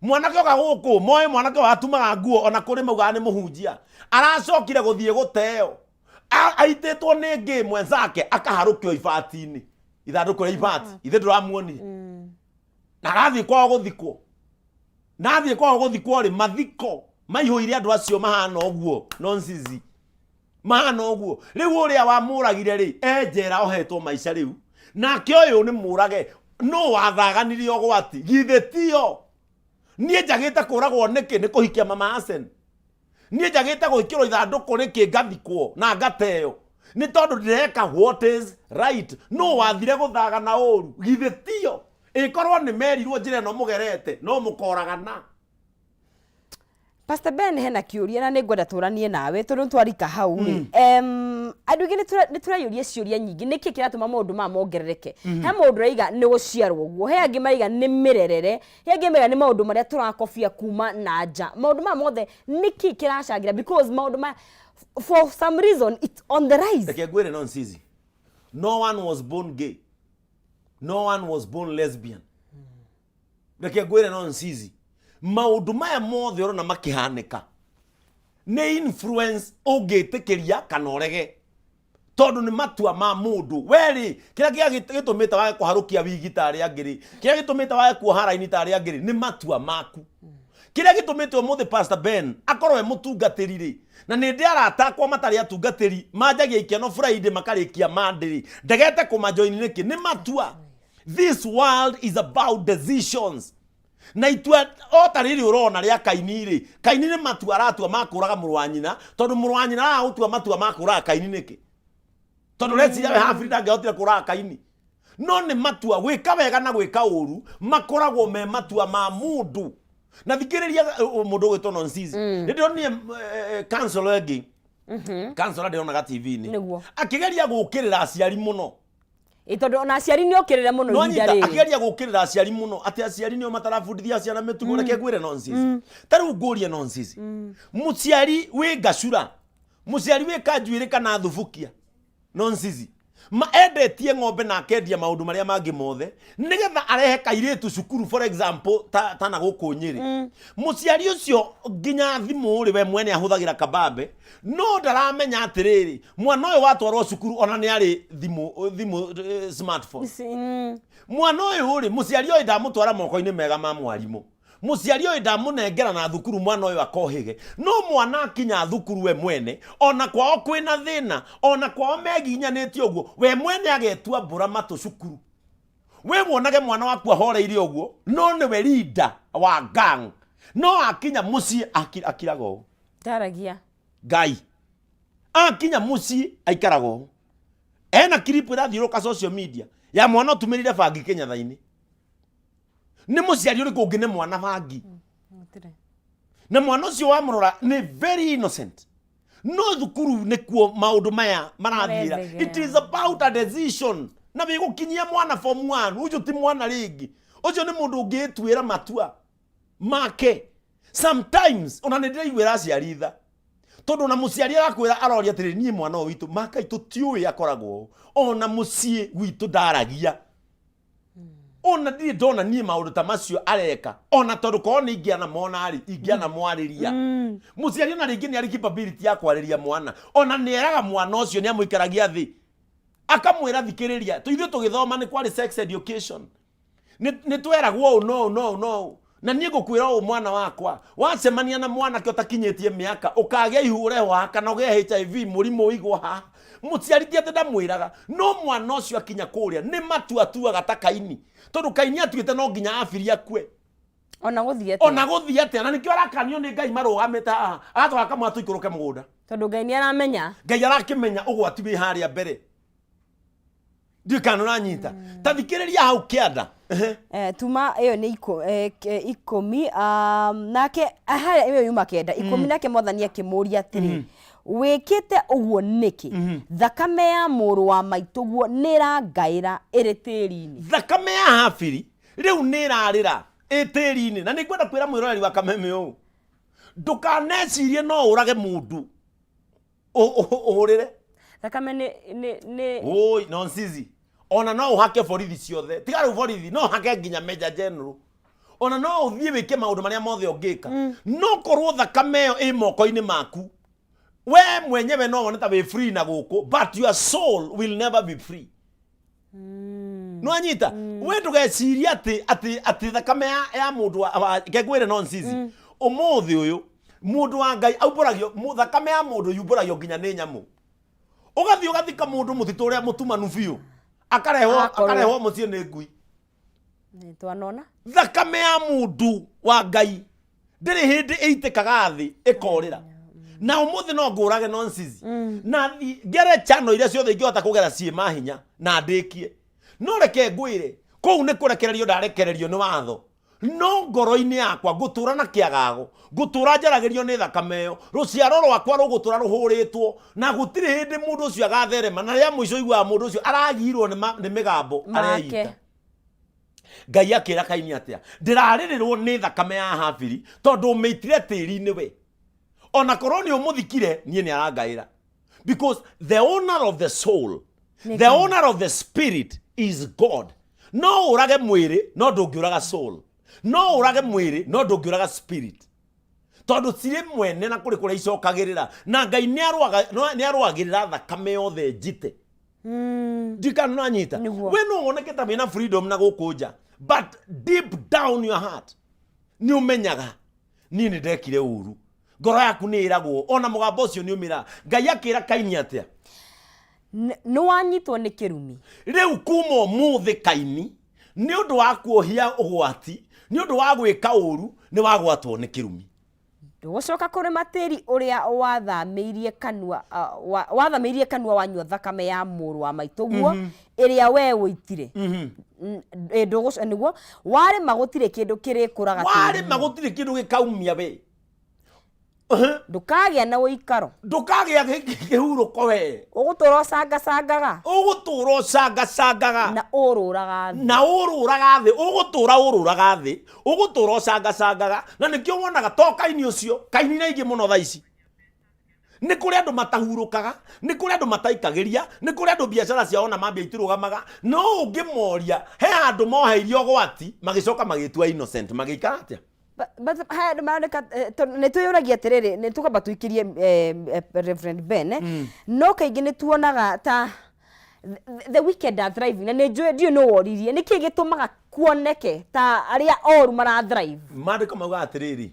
Mwanake oka gũkũ moĩ mwanake watumaga nguo, ona kũrĩ maugaga nĩ mũhunjia, aracokire gũthiĩ gũteo. Aitĩtwo nĩ ngĩ mwenzake, akaharũkio ibati-inĩ, ithandũkũ rĩa ibati. Ithe ndũramuonire na arathiĩ kwao gũthikwo. Na athiĩ kwao gũthikwo rĩ, mathiko maihũire andũ acio mahana ũguo, nonsense mahana ũguo. Rĩu ũrĩa wamũragire rĩ, e njera ohetwo maica rĩu. Nake ũyũ nĩ mũrage. Nũ wathaganirie ũgwati? Githĩ tio? Niĩ njagĩte kũragwo nĩkĩ nĩ kũhikia mama Asen? Niĩ njagĩte gwĩkĩrwo ithandũkũ nĩkĩ ngathikwo na ngateo? Nĩ tondũ ndĩreka what is right. Nũ wathire gũthagana ũru? Githĩ tio? Ĩkorwo nĩ merirwo njĩra ĩno mũgerete no mũkoragana. Pastor Ben hena kĩũria na nĩ ngwenda tũranie nawe tondũ twarika hau rĩ. Andũ aingĩ nĩ tũreyũria ciũria nyingĩ, nĩkĩ kĩratũma maũndũ maya mongerereke? He mũndũ ũraiga nĩ gũciarwo ũguo, he angĩ maraiga nĩ mĩrerere, he angĩ maraiga nĩ maũndũ marĩa tũrakobia kuma na nja. Maũndũ maya mothe nĩkĩ kĩracangĩra? Because maũndũ maya for some reason it's on the rise. Reke ngwĩre nonsizi, no one was born gay, no one was born lesbian. Reke ngwĩre no nsizi, maũndũ maya mothe ũrona makĩhanĩka nĩ influence ũngĩtĩkĩria kana ũrege, tondũ nĩ matua ma mũndũ. Werĩ kĩrĩa gĩtũmĩte wage kũharũkia wigi ta arĩa angĩ rĩ, kĩrĩa gĩtũmĩte wage kuoha raini ta arĩa angĩ rĩ, nĩ matua maku. Kĩrĩa gĩtũmĩte ũmũthĩ Pastor Ben akorwo e mũtungatĩri rĩ, na nĩ ndĩ arata akwa matarĩ atungatĩri manjagia ikeno Friday makarĩkia Monday rĩ, ndegete kũmajoin nĩkĩ? Nĩ matua. This world is about decisions. Na itua o ta rĩrĩ ũrona rĩa Kaini rĩ, Kaini nĩ matua aratua ma kũraga mũrũ wa nyina, tondũ mũrũ wa nyina aragũtua matua ma kũraga Kaini nĩkĩ? Tondũ reciria we Habili ndangĩahotire kũraga Kaini. No nĩ matua, gwĩka wega na gwĩka ũru makoragwo me matua ma mũndũ. Na thikĩrĩria mũndũ ũgwĩtwo Nonsizi. Nĩ ndĩronire counselor ĩngĩ, counselor ndĩronaga TV-inĩ Nĩguo. akĩgeria gũkĩrĩra aciari mũno. Ĩ tondũ ona aciari nĩ okĩrĩre mũno ihinda Nwanyita rĩrĩ. Akĩgeria gũkĩrĩra aciari mũno atĩ aciari nĩo matarabundithia ciana mĩtugo. Reke ngwĩre nonsense. Ta rĩu ngũrie nonsense, mũciari wĩ ngacura, mũciari wĩ kanjuĩrĩ kana thubukia, nonsense, ma endetie ng'ombe na akendia maũndũ marĩa mangĩ mothe nĩgetha arehe kairĩtu cukuru, for example, ta na gũkũ Nyĩrĩ, mũciari ũcio nginya thimũ rĩ, we mwene ahũthagĩra kabambe, no ndaramenya atĩrĩrĩ, mwana ũyũ watwarwo cukuru ona nĩ arĩ thimũ smartphone. Mwana ũyũ rĩ, mũciari ũyũ ndamũtwara moko-inĩ mega ma mwarimũ, mũciari ũyũ ndamũnengera na thukuru mwana ũyũ akohĩge. No mwana akinya thukuru, we mwene ona kwao kwĩna thĩna, ona kwao meginyanĩtie ũguo, we mwene agetua mbũra matũ cukuru. We wonage mwana waku ahoreire ũguo, no nĩwe leader wa gang, no akinya mũciĩ akiraga ũũ. Ndaragia. Ngai akinya mũciĩ aikaraga ũũ, ena clip ĩrathiũrũka social media ya mwana ũtumĩrire bangi kĩnyatha-inĩ. Nĩ mũciari ũrĩkũ ũngĩ nĩ mwana bangi? Gũtirĩ. Na mwana ũcio wamũrora nĩ very innocent, no thukuru nĩkuo maũndũ maya marathiĩra. Marethegea. It is about a decision. Na wĩgũkinyia mwana form 1, ũcio ti mwana rĩngĩ, ũcio nĩ mũndũ ũngĩĩtuĩra matua make. Sometimes ona nĩ ndĩraiguĩra aciari tha, tondũ ona mũciari arakwĩra, aroria atĩrĩrĩ, niĩ mwana ũyũ witũ makai tũtiũĩ akoragwo ũũ, ona mũciĩ gwitũ ndaragia, ona ndirĩ ndona niĩ maũndũ ta macio areka, ona tondũ korwo nĩ ingĩanamona rĩ, ingĩanamwarĩria. Mũciari ona rĩngĩ nĩ arĩ capability ya kwarĩria mwana, ona nĩ eraga mwana ũcio, nĩ amũikaragia thĩ akamwĩra, thikĩrĩria, ithuĩ tũgĩthoma nĩ kwarĩ sex education, nĩ tweragwo ũũ no ũũ no ũũ no ũũ, na niĩ ngũkwĩra ũũ, mwana wakwa, wacemania na mwanake ũtakinyĩtie mĩaka, ũkagĩa ihu ũrehwo haha kana ũgĩe HIV, mũrimũ ũigwo haha. Mũciari ti atĩ ndamwĩraga, no mwana ũcio akinya kũrĩa nĩ matua atuaga ta Kaini, tondũ Kaini atuĩte no nginya Abiri akue. Ona gũthiĩ atĩa. Ona gũthiĩ atĩa. Na nĩkĩo arakanio nĩ Ngai marũgamĩte haha, agatwara kamwana tũikũrũke mũgũnda. Tondũ Ngai nĩ aramenya. Ngai arakĩmenya ũgwati wĩ harĩa mbere. Ndiũĩ kana nĩũranyita. Ta thikĩrĩria hau kĩanda. Ehe. Tuma ĩyo nĩ 10, nake harĩa ĩyo yuma 9 10, nake Mwathani akĩmũria atĩrĩ, wĩkĩte ũguo nĩkĩ? Thakame ya mũrũ wa maitũguo nĩ ĩrangaĩra ĩrĩ tĩri-inĩ. Thakame ya Habili rĩu nĩ ĩrarĩra ĩ tĩri-inĩ. Na nĩ ngwenda kwĩra mwĩroreri wa kameme ũũ, ndũkanecirie no ũrage mũndũ ũhũrĩre. Thakame nĩ Oi, nonsizi, ona no ũhake borithi ciothe, tiga rĩu borithi, no ũhake nginya Major General, ona no ũthiĩ wĩke maũndũ marĩa mothe ũngĩka, no korwo thakame ĩyo ĩ moko-inĩ maku, we mwenyewe no wone ta wĩ free na gũkũ, but your soul will never be free. Nwanyita? We ndũgecirie atĩ thakame ya mũndũ wa ngengwĩre nonsizi, ũmũthĩ ũyũ mũndũ wa Ngai aumbũragio, thakame ya mũndũ yumbũragio nginya nĩ nyamũ. Ũgathiĩ ũgathika mũndũ mũtitũ ũrĩa mũtumanu biũ. Akarehwo. Akorwo. Akarehwo mũciĩ nĩ ngui. Nĩ twanona. Thakame ya mundu wa Ngai ndĩrĩ hĩndĩ ĩitĩkaga thĩ ĩkorĩra. Na ũmũthĩ no ngũrage nonsense na ngere channel iria ciothe ingĩhota kũgera ciĩ mahinya na ndĩkie, no reke ngwĩre, kũu nĩ kũrekererio ndarekererio nĩ watho, no ngoro-inĩ yakwa ngũtũra na kĩagago, ngũtũra njaragĩrio nĩ thakame ĩyo. Rũciaro rwakwa rũgũtũra rũhũrĩtwo, na gũtirĩ hĩndĩ mũndũ ũcio agatherema. Na rĩa mũico iguaga mũndũ ũcio aragirwo nĩ mĩgambo areita. Make. Ngai akĩra Kaini atĩa? Ndĩrarĩrĩrwo nĩ thakame ya Habili tondũ ũmĩitire tĩri-inĩ. We ona korwo nĩ ũmũthikire, niĩ nĩ arangaĩra, because the owner of the soul, Nĩ the Ngai. owner of the spirit is God. No ũrage mwĩrĩ, no ndũngĩũraga soul. No ũrage mwĩrĩ, no ndũngĩũraga spirit, tondũ cirĩ mwene na kũrĩ kũrĩa icokagĩrĩra. Na Ngai nĩ arũagĩrĩra thakame yothe njite. Ndikana nanyita. Nĩguo. We no woneke ta wĩna freedom na gũkũ nja, but deep down your heart nĩ ũmenyaga niĩ nĩ ndekire ũru. Ngoro yaku nĩ ĩragwo, ona mũgambo ũcio nĩ ũmĩra. Ngai akĩra Kaini atĩa? Nĩ wanyitwo nĩ kĩrumi. Rĩu kuma ũmũthĩ, Kaini, nĩ ũndũ wa kuohia ũgwati, nĩ ũndũ wa gwĩka ũru, nĩ wagwatwo nĩ kĩrumi. Ndũgũcoka kũrĩma tĩri ũrĩa wathamĩirie kanua wanyua thakame ya mũrũ wa maitũguo ĩrĩa we ũitire. Nĩguo warĩma gũtirĩ kĩndũ kĩrĩkũraga warĩma tĩri-inĩ. Gũtirĩ kĩndũ gĩkaumia we. Ndũkagĩa na ũikaro. Ndũkagĩa kĩhurũko we. Ũgũtũra ũcangacangaga. Ũgũtũra ũcangacangaga. Na ũrũraga thĩ. Na ũrũraga thĩ, ũgũtũra ũrũraga thĩ, ũgũtũra ũcangacangaga. Na nĩkĩo wonaga to Kaini ũcio, Kaini nĩ aingĩ mũno thaa ici. Nĩ kũrĩ andũ matahurũkaga, nĩ kũrĩ andũ mataikagĩria, nĩ kũrĩ andũ biacara ciao na mambia itirũgamaga. No ũngĩmoria, he handũ moheirio ũgwati, magĩcoka magĩtua innocent, magĩikara atĩa? But haya andũ maroneka, tondũ nĩ twĩyũragia atĩrĩrĩ, nĩ tũkwamba tũikĩrie Reverend Ben, no kaingĩ nĩ tuonaga ta the wicked are thriving, na nĩ njũĩ ndiũĩ nũ woririe nĩ kĩĩ gĩtũmaga kuoneke ta arĩa oru mara thrive. Maandĩko maugaga atĩrĩrĩ,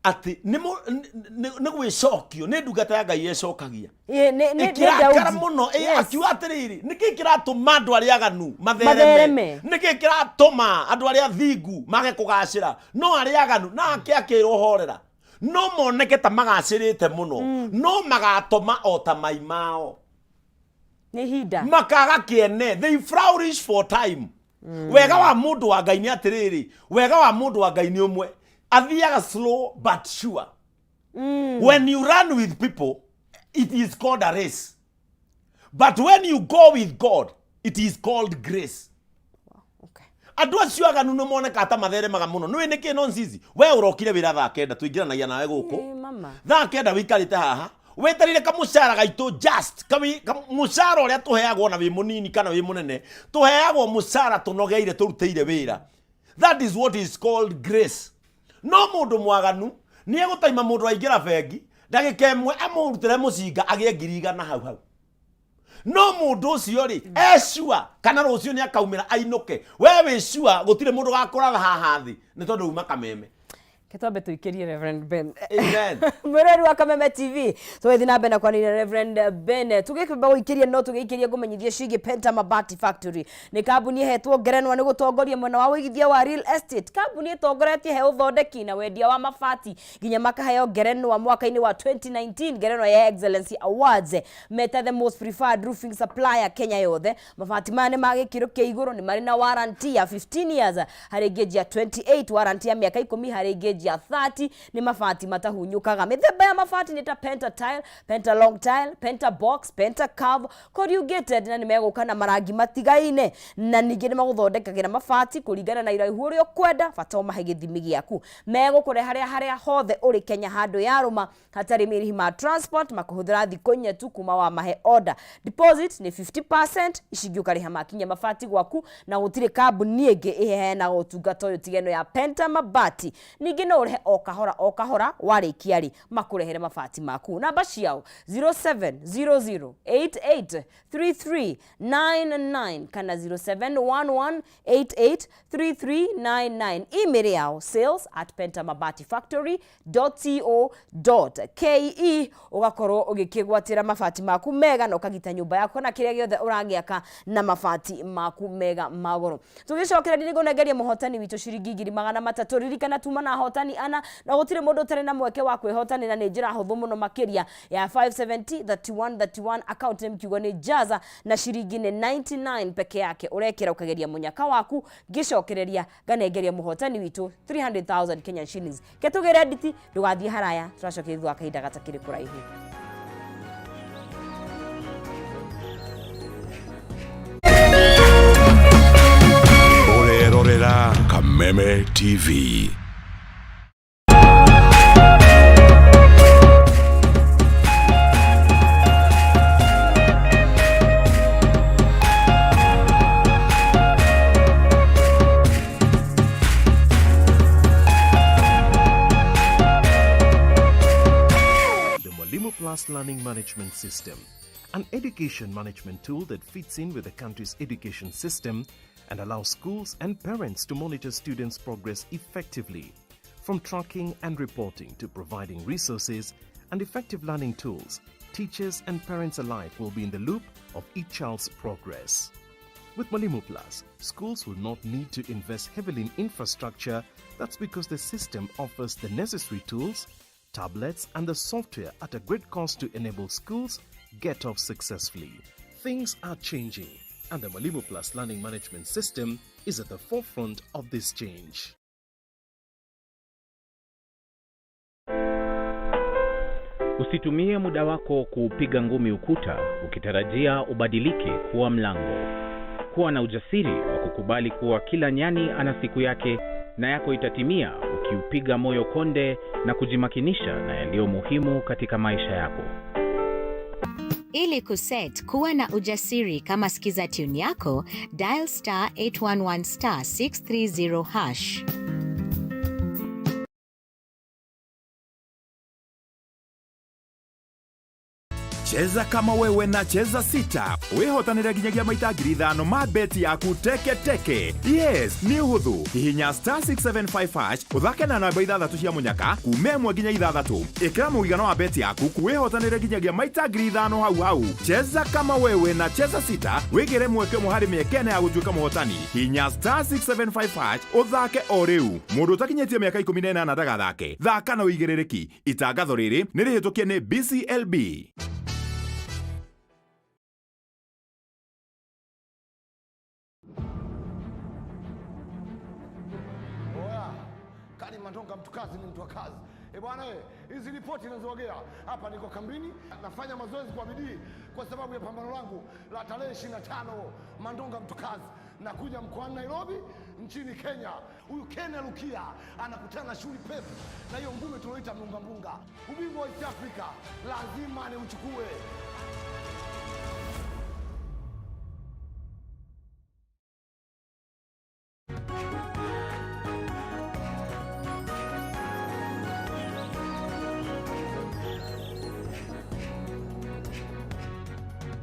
atĩ nĩ gwĩcokio nĩ ndungata ya Ngai ĩcokagia. Nĩ Ĩkĩrakara Daudi. mũno, akiuga atĩrĩrĩ, nĩkĩ kĩratũma andũ arĩa aganu mathereme? Mathereme. Nĩkĩ kĩratũma andũ arĩa thingu mage kũgacĩra, no arĩa aganu? Nake akĩrwo, horera, no moneke ta magacĩrĩte mũno, no magatoma o ta mai mao. Nĩ ihinda. Makaga kĩene. They flourish for time. Wega wa mũndũ wa Ngai nĩ atĩrĩrĩ, wega wa mũndũ wa Ngai nĩ ũmwe, athiaga slow but sure. When you run with people, it is called a race, but when you go with God, it is called grace. Andũ acio aganu nĩ monekaga ta matheremaga mũno. Nĩũĩ nĩkĩ? Nonsense. We ũrokire wĩra thaa 9, tũingĩranagia nawe gũkũ. Mama. Thaa 9 wĩikarĩte haha wetereire kamũcara gaitũ, just mũcara ũrĩa tũheagwo, na wĩ mũnini kana wĩ mũnene, tũheagwo mũcara tũnogeire tũrutĩire wĩra. That is what is called grace. No mũndũ mwaganu nĩ egũtaima mũndũ aingĩra bengi ndagĩka 1, amũrutĩre mũcinga agĩe 100,000 hau hau. No mũndũ ũcio rĩ, ecua kana rũciũ nĩ akaumĩra ainũke. We wĩ sure gũtirĩ mũndũ gakũratha haha thĩ nĩ tondũ uma Kameme. Ke twambe tũikĩrie Reverend Ben. Amen. Mwĩrori wa Kameme TV, tũgĩthiĩ na mbere na kwanĩria Reverend Ben, tũgĩkĩamba gũikĩria, no tũgĩikĩria ngũmenyithie ciĩgiĩ Penta Mabati Factory. Nĩ kambuni ĩhetwo ngerenwa nĩ gũtongoria mwena wa ũigithia wa real estate, kambuni ĩtongoretie he ũthondeki na wendia wa mabati, nginya makaheo ngerenwa mwaka-inĩ wa 2019, ngerenwa ya Excellency Awards, meta the most preferred roofing supplier Kenya yothe. Mabati maya nĩ ma gĩkĩro kĩa igũrũ, nĩ marĩ na warranty ya 15 years harĩ gauge ya 28, warranty ya mĩaka 10 harĩ gauge ya 30. Nĩ mabati matahunyũkaga. Mĩthemba ya mabati nĩ ta Penta Tile, Penta Long Tile, Penta Box, Penta Curve, Corrugated, na nĩ megũka na marangi matigaine. Na ningĩ nĩ magũthondekagĩra mabati kũringana na iraihu ũrĩa ũkwenda, bata ũmahe gĩthimi gĩaku. Megũkũre harĩa hothe ũrĩ Kenya, handũ yarũma, hatarĩ marĩhi ma transport. Makũhũthĩra thikũ 4 tu kuma wamahe order. Deposit nĩ 50%, ici ingĩ ũkarĩha makinya mabati gwaku. Na gũtirĩ kambuni ĩngĩ ĩheanaga ũtungata ũyũ tiga ĩno ya Penta Mabati. Ningĩ no No ũrĩhe o kahora o kahora, warĩkia rĩ makũrehere mabati maku. Namba ciao 0700883399 kana 0711883399. Email yao sales@pentamabatifactory.co.ke. Ũgakorwo ũgĩkĩgwatĩra mabati maku mega na ũkagita nyũmba yaku kana kĩrĩa gĩothe ũragĩaka na mabati maku mega ma goro. Tũgĩcokereria nĩngũnengeria mũhotani witũ ciringi 300,000. Ririkana tuma na ahotani ana na gũtirĩ mũndũ ũtarĩ na mweke wa kwĩhotanĩra. Nĩ njĩra hũthũ mũno makĩria ya 570 31 31, account name kiugo nĩ Jaza na ciringi nĩ 99 peke yake. Ũrekĩra ũkageria mũnyaka waku, ngĩcokereria nganengeria mũhotani witũ 300,000 Kenyan shillings. Ke tũgĩre nditi, ndũgathiĩ haraya, tũracokeria thutha wa kahinda gatakĩrĩ kũraihu. Ũrerorera Kameme TV. The Mwalimu Plus Learning Management System, an education management tool that fits in with the country's education system and allows schools and parents to monitor students' progress effectively. From tracking and reporting to providing resources and effective learning tools, teachers and parents alike will be in the loop of each child's progress. With Mwalimu Plus, schools will not need to invest heavily in infrastructure. That's because the system offers the necessary tools, tablets, and the software at a great cost to enable schools get off successfully. Things are changing, and the Mwalimu Plus Learning Management System is at the forefront of this change. Usitumie muda wako kuupiga ngumi ukuta ukitarajia ubadilike kuwa mlango. Kuwa na ujasiri wa kukubali kuwa kila nyani ana siku yake na yako itatimia ukiupiga moyo konde na kujimakinisha na yaliyo muhimu katika maisha yako. Ili kuset kuwa na ujasiri kama skiza tune yako, dial star 811 star 630 hash. Cheza kama wewe na Cheza Sita, wĩhotanĩre nginyagia maita 5,000 ma beti yaku teke teke. Yes, nĩ ũhũthũ. Hihinya star 675 hash, ũthake na namba ithathatũ cia mũnyaka kuma 1 nginya 6. Ĩkĩra mũigana wa beti yaku, wĩhotanĩre nginyagia maita 5,000 hau hau. Cheza kama wewe na Cheza Sita, wĩgĩre mweke ũmwe harĩ mĩeke ĩna ya gũtuĩka mũhotani. Hihinya star 675 hash ũthake o rĩu. Mũndũ ũtakinyĩtie mĩaka 18 ndagathake. Thaka na ũigĩrĩrĩki. Itangatho rĩrĩ nĩ rĩhĩtũkie nĩ BCLB. Oya, Kali Mandonga mtu kazi ni mtu wa kazi. E bwana, hizi ripoti ninazowagea hapa, niko kambini nafanya mazoezi kwa bidii kwa sababu ya pambano langu la tarehe 25. Mandonga mtu kazi nakuja mkoani Nairobi nchini Kenya. Huyu Ken Rukia anakutana na Shuli Pep na hiyo ngumi tunaoita mlunga mlunga. Ubingwa wa East Africa lazima niuchukue.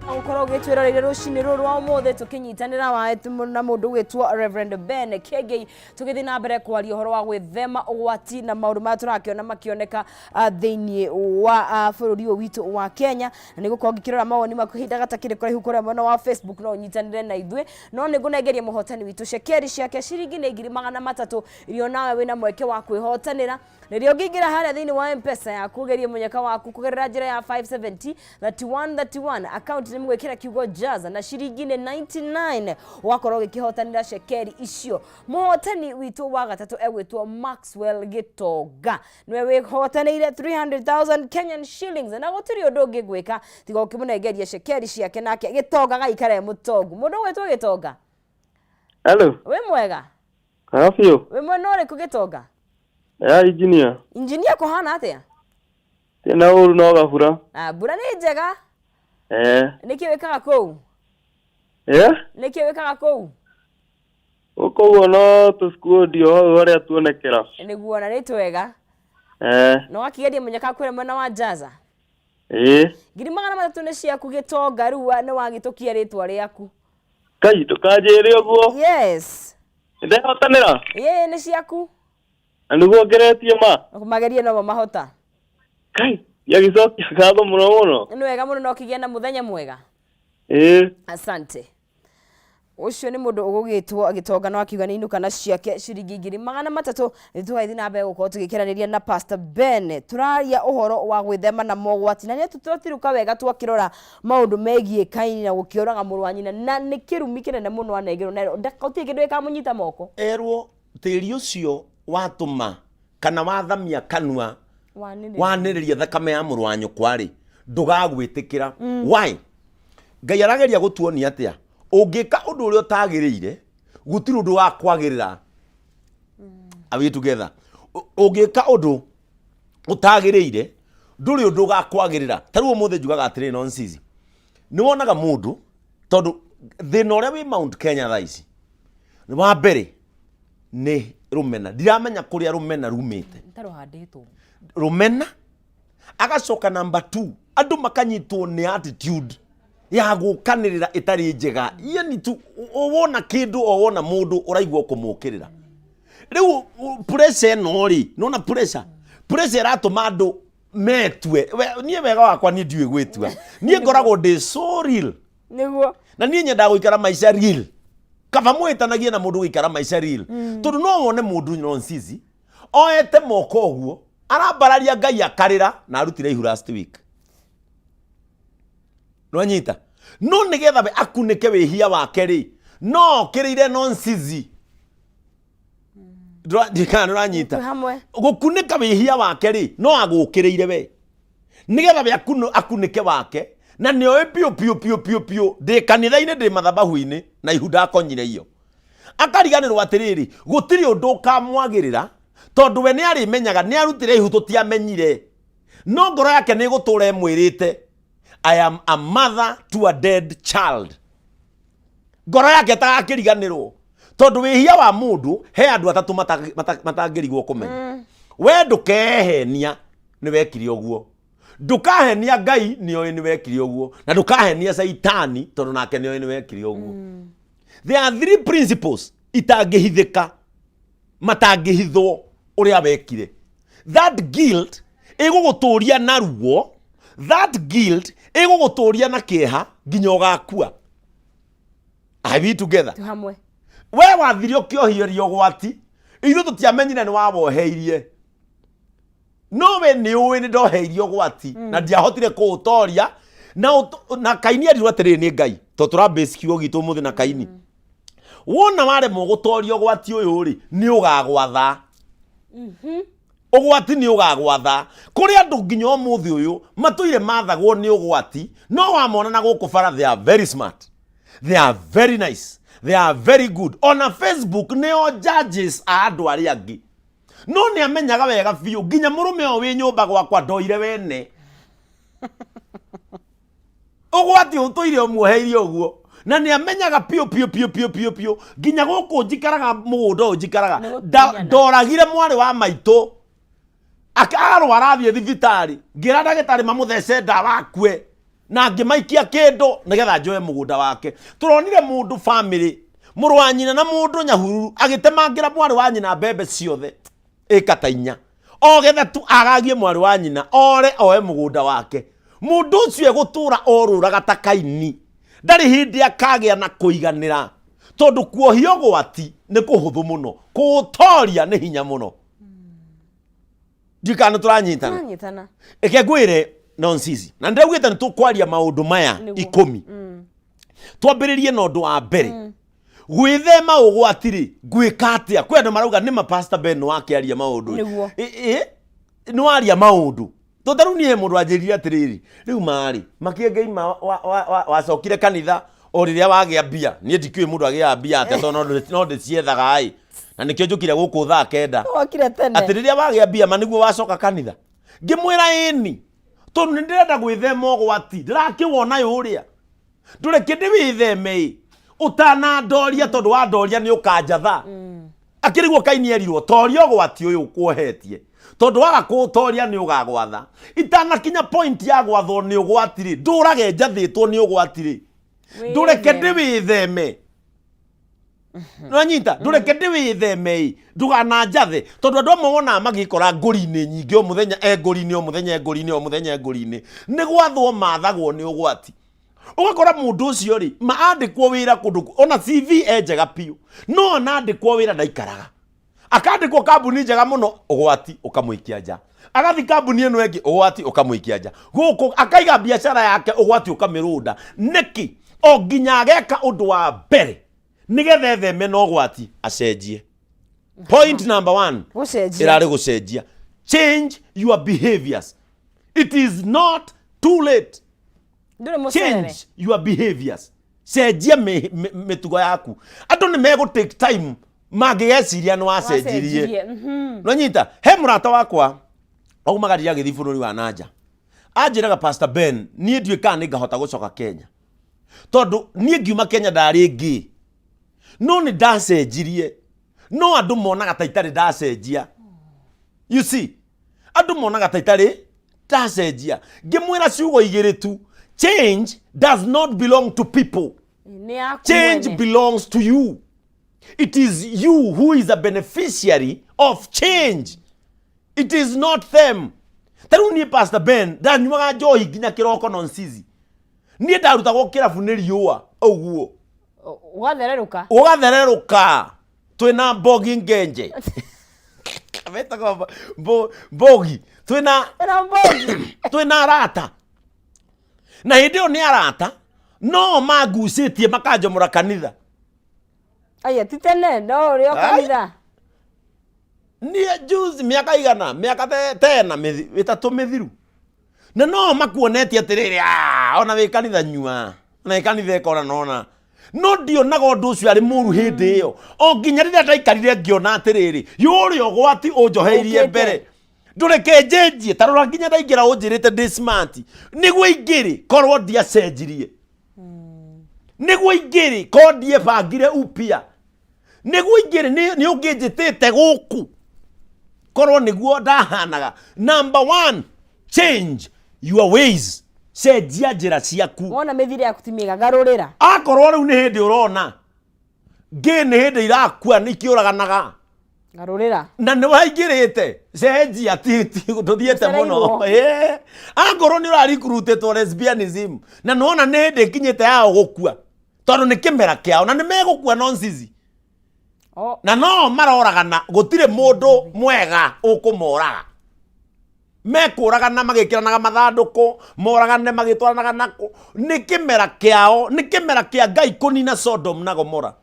Gũkorwo ũgĩtwĩroreire rũcinĩ rũrũ rwa ũmũthĩ tũkĩnyitanĩra wa na mũndũ ũgwĩtwo Reverend Ben Kegei, tũgĩthiĩ na mbere kwaria ũhoro wa gwĩthema ũgwati na maũndũ marĩa tũrakĩona makĩoneka thĩinĩ wa bũrũri ũyũ witũ wa Kenya. Na nĩ gũkorwo ngĩkĩrora mawoni maku ihinda gatakĩrĩ kũraihu kũrĩa mwena wa Facebook, no ũnyitanĩre na ithuĩ. No nĩ ngũnengeria mũhotani witũ cekeri ciake, ciringi nĩ 300,000 iria nawe wĩna mweke wa kwĩhotanĩra rĩrĩa ũngĩingĩra harĩa thĩinĩ wa M-Pesa yaku, ũgerie mũnyaka waku kũgerera njĩra ya 570 31 31, account nĩ mũgwĩkĩra kiugo Jaza na ciringi nĩ 99, ũgakorwo ũgĩkĩhotanĩra cekeri icio. Mũhotani witũ wa gatatũ egwĩtwo Maxwell Gĩtonga, nĩwe wĩhotanĩire 300,000 Kenyan shillings, na gũtirĩ ũndũ ũngĩ gwĩka tiga ũkĩmũnengeria cekeri ciake, nake Gĩtonga gaikare e mũtongu. Mũndũ ũgwĩtwo Gĩtonga. Hello. Wĩ mwega? Kaya biũ. Wĩ mwena ũrĩkũ, Gĩtonga? Ya engineer. Injinia, kũhana atĩa? Tena ũru no gabura. Ah, mbura nĩ njega. Eh. Nĩkĩ wĩkaga kũu? Eh? Nĩkĩ wĩkaga kũu? Gũkũ ũguo no tũskuondi o hau harĩa tuonekera. Nĩguo na nĩ twega. Eh, Na wakigeria mũnyaka kwĩra mwena wa Jaza. ĩĩ. 300,000 nĩ ciaku gĩtonga rĩu nĩ wagĩtũkia rĩtwa rĩaku. Kai ndũkanjĩre ũguo. Yes. Nĩndehotanĩra. Ĩĩ nĩ ciaku. Na nĩguo ngeretie ma. Magerie no mahota. Kai, ndiagĩcokia ngatho mũno mũno. Nĩ wega mũno na ũkĩgĩa na mũthenya mwega. Ĩĩ. Asante. Ũcio nĩ mũndũ ũgũgĩtwo gĩtonga no akiuga nĩ inuka na ciake ciringi 300,000. Nĩ tũgagĩthiĩ na mbere gũkorwo tũgĩkĩranĩria na Pastor Ben. Tũraria ũhoro wa gwĩthema na mogwati na nĩ tũtirũka wega twakĩrora maũndũ megiĩ Kaini na gũkĩũraga mũrũ wa nyina, na nĩ kĩrumi kĩnene mũno anengerwo na gũtirĩ kĩndũ gĩkamũnyita moko. Erwo tĩri ũcio watũma kana wathamia kanua wanĩrĩria thakame ya mũrũ wa nyũkwa rĩ, ndũgagwĩtĩkĩra. Why? Ngai arageria gũtuonia atĩa? Ũngĩka ũndũ ũrĩa ũtagĩrĩire, gũtirĩ ũndũ wa kwagĩrĩra. Are we together? Ũngĩka ũndũ ũtagĩrĩire, ndũrĩ ũndũ ũgakwagĩrĩra. Ta rĩu ũmũthĩ njugaga atĩrĩrĩ, nonsense. Nĩ wonaga mũndũ, tondũ thĩna ũrĩa wĩ Mount Kenya thaa ici, wa mbere nĩ rũmena. Ndiramenya kũrĩa rũmena rumĩte. Nĩ ta rũhandĩtwo. Rũmena. Agacoka number 2, andũ makanyitwo nĩ attitude ya gũkanĩrĩra ĩtarĩ njega. Yani tu, wona kĩndũ o wona mũndũ ũraigua kũmũkĩrĩra. Rĩu pressure ĩno rĩ, nĩwona pressure? Pressure ĩratũma andũ metue. We, niĩ wega wakwa niĩ ndiũĩ gwĩtua. Niĩ ngoragwo ndĩ so real. Nĩguo. Na niĩ nyendaga gũikara maica real. Kaba mũhĩtanagie na mũndũ gũikara maica real. Tondũ no wone mũndũ nonsense, oete moko ũguo, arambararia Ngai akarĩra na arutire ihu last week. Nwanyita? No nĩgetha we akunĩke wĩhia wake rĩ, no okĩrĩire nonsense. Ndikana nĩũranyita? Twĩ hamwe. Gũkunĩka wĩhia wake rĩ, no agũkĩrĩire we. Nĩgetha we akunĩke wake, na nĩoĩ piũ piũ piũ piũ piũ, ndĩ kanitha-inĩ, ndĩ mathabahu-inĩ, na ihu ndakonyire iyo. Akariganĩrwo atĩrĩrĩ, gũtirĩ ũndũ ũkamwagĩrĩra, tondũ we nĩarĩmenyaga, nĩarutire ihu tũtiamenyire. No ngoro yake nĩĩgũtũra ĩmwĩrĩte, I am a mother to a dead child. Ngoro yake ĩtagakĩriganĩrwo. Tondũ wĩhia wa mũndũ, he andũ atatũ matangĩrigwo kũmenya. We ndũkehenia nĩ wekire ũguo. Ndũkahenia Ngai nĩoĩ nĩ wekire ũguo. Na ndũkahenia Caitani tondũ nake nĩoĩ nĩ wekire ũguo. There are three principles itangĩhithĩka, matangĩhithwo ũrĩa wekire. That guilt ĩgũgũtũria na ruo, that guilt ĩgũgũtũria na kĩeha nginya ũgakua. Are we together? Twĩ hamwe. We wathire ũkĩohierio ũgwati, ithuĩ tũtiamenyire nĩ wawoheirie. No we nĩ ũĩ nĩ ndoheirio ũgwati na ndiahotire kũũtoria, na Kaini erirwo atĩrĩrĩ nĩ Ngai, tondũ tũrambase kiugo gitũ ũmũthĩ na Kaini. Wona waremwo gũtoria ũgwati ũyũ rĩ, nĩ ũgagwatha. Ũgwati nĩ ũgagwatha. Kũrĩ andũ nginya ũmũthĩ ũyũ matũire mathagwo nĩ ũgwati, no wamona na gũkũ bara they are very smart. They are very nice. They are very good. Ona Facebook nĩo judges a andũ arĩa angĩ. No nĩ amenyaga wega biũ nginya mũrũme ũyũ wĩ nyũmba gwakwa ndoire wene. Ũgwati ũtũire ũmuoheirie ũguo. Na nĩ amenyaga biũ biũ biũ biũ biũ biũ nginya gũkũ njikaraga mũgũnda ũyũ njikaraga. Nĩ gũtunyana. Ndoragire mwarĩ wa maitũ. Arwara athiĩ thibitarĩ. Ngĩra ndagĩtarĩ mamũthece ndawa akue. Na ngĩmaikia kĩndũ nĩgetha njoe mũgũnda wake. Tũronire mũndũ family, mũrũ wa nyina na mũndũ nyahururu agĩtemangĩra mwarĩ wa nyina mbembe ciothe ĩka ta inya. O getha tu agagie mwarĩ wa nyina ore oe mũgũnda wake. Mũndũ ũcio egũtũra orũraga ta Kaini. Ndarĩ hĩndĩ akagĩa na kũiganĩra. Tondũ kuohia ũgwati nĩ kũhũthũ mũno, kũũtoria nĩ hinya mũno. Ndiũĩ kana nĩ tũranyitana. Tũranyitana. Reke ngwĩre nonsense. Na ndĩraugĩte nĩ tũkwaria maũndũ maya Nĩguo. 10. Twambĩrĩrie na ũndũ wa mbere. Gwĩthema ũgwati rĩ, ngwĩka atĩa? Kwĩ andũ marauga nĩ ma Pastor Ben wakĩaria maũndũ. Nĩguo. Nĩ waria maũndũ. Tondũ ta rĩu niĩ he mũndũ wanjĩrire atĩrĩrĩ, rĩu marĩ, makĩengei ma wacokire kanitha o rĩrĩa wagĩa mbia. Niĩ ndikĩũĩ mũndũ agĩaga mbia atĩa tondũ no ndĩciethaga ĩ. Na nĩkĩo njũkire gũkũ thaa 9. Wokire tene. Atĩ rĩrĩa wagĩa mbia ma nĩguo wacoka kanitha. Ngĩmwĩra ĩni, tondũ nĩ ndĩrenda gwĩthema ũgwati, ndĩrakĩwona ũrĩa. Ndũreke ndĩwĩtheme ĩ. Ũtanandoria, tondũ wandoria nĩ ũkanjatha. Akĩrigwo Kaini erirwo, toria ũgwati ũyũ ũkuohetie, tondũ waga kũũtoria nĩ ũgagwatha. Itanakinya point ya gwathwo nĩ ũgwati rĩ, ndũrage njathĩtwo nĩ ũgwati rĩ, ndũreke ndĩwĩtheme. Nĩwanyita? Ndũreke ndĩwĩtheme ĩ, ndũkananjathe, tondũ andũ amwe wonaga magĩkora ngũri-inĩ nyingĩ, o mũthenya e ngũri-inĩ, o mũthenya e ngũri-inĩ, o mũthenya e ngũri-inĩ, nĩ gwathwo mathagwo nĩ ũgwati. Ũgakora mũndũ ũcio rĩ, ma andĩkwo wĩra kũndũ ona CV e njega biũ, no ona andĩkwo wĩra ndaikaraga. Akandĩkwo kambuni njega mũno, ũgwati ũkamũikia nja. Agathi kambuni ĩno ĩngĩ, ũgwati ũkamũikia nja. Gũkũ akaiga biacara yake, ũgwati ũkamĩrũnda. Nĩkĩ? O nginya ageka ũndũ wa mbere nĩgetha etheme na ũgwati, acenjie. Point number one Gũcenjia. ĩrarĩ gũcenjia. Change your behaviors. It is not too late. Ndũrĩ mũcerere. Change your behaviors. Cenjia mĩtugo yaku. Andũ nĩ megũ take time mangĩgeciria nĩ wacenjirie. Wacenjirie. Nonyita, he mũrata wakwa aumagarire agĩthiĩ bũrũri wa nanja, anjĩraga, "Pastor Ben, niĩ ndiũĩ kana nĩ ngahota gũcoka Kenya, tondũ niĩ ngiuma Kenya ndarĩ ngĩ, no nĩ ndacenjirie, no andũ monaga ta itarĩ ndacenjia." You see, andũ monaga ta itarĩ ndacenjia. Ngĩmwĩra ciugo igĩrĩ tu: change does not belong to people. Nĩ yaku Change mwene. belongs to you. It is you who is a beneficiary of change, it is not them. Ta rĩu niĩ Pastor Ben ndanyuaga njohi nginya kĩroko nonsizi. Niĩ ndarutagwo kĩrabu nĩ riũa ũguo. Ũgathererũka. Ũgathererũka. Twĩna Mbogi Ngenje, metagwo Mbogi, twĩna Ĩno Mbogi. Twĩna arata, na hĩndĩ ĩyo nĩ arata no mangucĩtie makanjomora kanitha. Aya, ti tene no ũrĩ o Ai. kanitha. Niĩ juzi mĩaka igana, mĩaka tena 3 mĩthiru, na no makuonetie atĩrĩrĩ, "Ah, ona wĩ kanitha nyua, ona wĩ kanitha ĩkora nona." No ndionaga ũndũ ũcio arĩ mũru hĩndĩ ĩyo, o nginya rĩrĩa ndaikarire ngĩona atĩrĩrĩ, yũrĩa ũgwati ũnjoheirie Ũkĩte. mbere, ndũreke njenjie. Ta rora, nginya ndaingĩra ũnjĩrĩte ndĩ smart nĩguo ingĩrĩ, korwo ndiacenjirie nĩguo ingĩrĩ, korwo ndiebangire upya nĩguo ingĩrĩ, nĩ ũngĩnjĩtĩte gũkũ korwo nĩguo ndahanaga. Number one, change your ways. Cenjia njĩra ciaku. Wona mĩthiĩre yaku ti mĩega, garũrĩra. Akorwo rĩu nĩ hĩndĩ ũrona ngĩ, nĩ hĩndĩ irakua, nĩ ikĩũraganaga, Garũrĩra. Na nĩ waingĩrĩte, cenjia, ndũthiĩte mũno. Ũcereirwo. Ĩĩ. Angorwo nĩ ũrarikurutĩtwo lesbianism na nĩwona nĩ hĩndĩ ĩkinyĩte yao gũkua, tondũ nĩ kĩmera kĩao na nĩ megũkua nonsizi. O, Na no maroragana, gũtirĩ mũndũ mwega ũkũmoraga. Mekũragana magĩkĩranaga mathandũkũ, moragane magĩtwaranaga nako. Nĩ kĩmera kĩao, nĩ kĩmera kĩa Ngai kũnina Sodom na Gomora.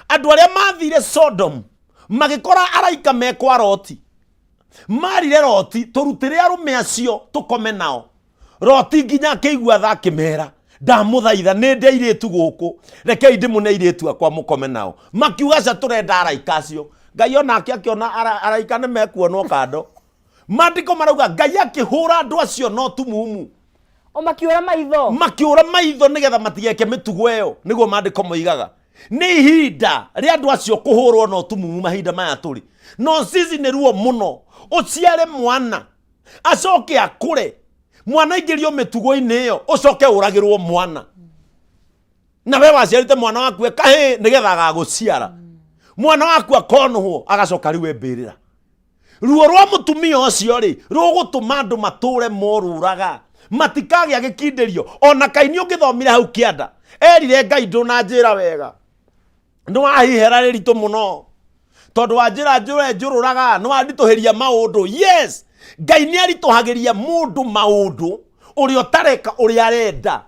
Andũ arĩa mathire Sodom magĩkora araika mekwa Loti, marire Loti, "Tũrutĩre arũme acio tũkome nao." Loti nginya akĩigua tha, akĩmera, "Ndamũthaitha, nĩ ndĩ airĩtu gũkũ, rekei ndĩmũne airĩtu akwa mũkome nao." Makiuga, "Ca, tũrenda araika acio." Ngai onake akĩona araika nĩ mekuonwo kando. Maandĩko marauga Ngai akĩhũra andũ acio no tumumu. O makiũra maitho. Makĩũra maitho nĩgetha matigeke mĩtugo ĩyo, nĩguo maandĩko moigaga. Nĩ ihinda rĩa andũ acio kũhũrwo no tumumu. Mahinda maya tũrĩ no cici nĩ ruo mũno. Ũciare mwana, acoke akũre, mwana aingĩrio mĩtugo-inĩ ĩyo, ũcoke ũragĩrwo mwana, na we waciarĩte mwana waku kahĩ nĩgetha agagũciara, mwana waku akonũhwo, agacoka rĩu embĩrĩra. Ruo rwa mũtumia ũcio rĩ, rũgũtũma andũ matũre morũraga, matikagĩa gĩkindĩrio. Ona Kaini ũngĩthomire hau kĩanda, erire Ngai, "Ndũnanjĩra wega, nĩ wahihera rĩritũ mũno, tondũ wanjĩra njũre njũrũraga, nĩ wanditũhĩria maũndũ." Yes, Ngai nĩ aritũhagĩria mũndũ maũndũ ũrĩa ũtareka ũrĩa arenda.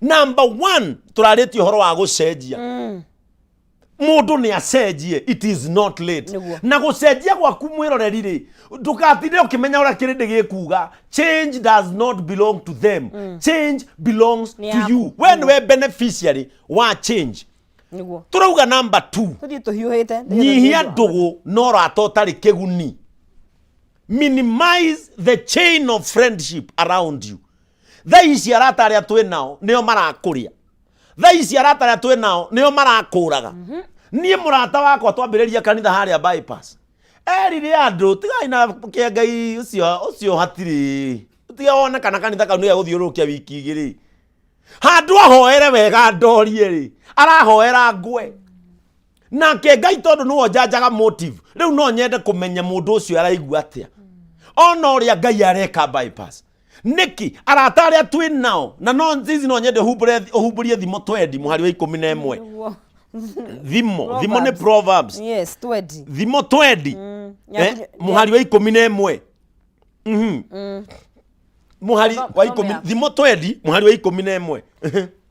Number one, tũrarĩtie ũhoro wa gũcenjia. Mũndũ nĩ acenjie, it is not late. Na gũcenjia gwaku, mwĩroreri rĩ, ndũgatinde ũkĩmenya ũrĩa kĩrĩndĩ gĩkuga. Change does not belong to them. Change belongs Nĩ to yaku. you. We nĩwe beneficiary wa change. Tũrauga number two, Tũthiĩ tũhiũhĩte. nyihia ndũgũ na ũrata ũtarĩ kĩguni. Minimize the chain of friendship around you. Thaa ici arata arĩa twĩ nao nĩo marakũrĩa. Thaa ici arata arĩa twĩ nao nĩo marakũraga. Niĩ mũrata wakwa twambĩrĩria kanitha harĩa bypass, erire andũ tigai na kĩengai ũcio ũcio hatirĩ, tiga wone kana kanitha kau nĩ gegũthiũrũrũkia wiki igĩrĩ. Handũ ahoere wega ndorie rĩ, arahoera ngwe. Nake Ngai tondũ nĩwe ũnjanjaga motive, rĩu no nyende kũmenya mũndũ ũcio araigua atĩa ona ũrĩa Ngai areka bypass. Nĩkĩ arata arĩa twĩ nao na no nzizi no nyende ũhumbũrie Thimo twendi mũhari wa 11. Nĩguo. Thimo, Thimo nĩ Proverbs. Yes, twendi. Thimo twendi mũhari wa 11. Mũhari wa ikũmi, Thimo twendi mũhari wa 11.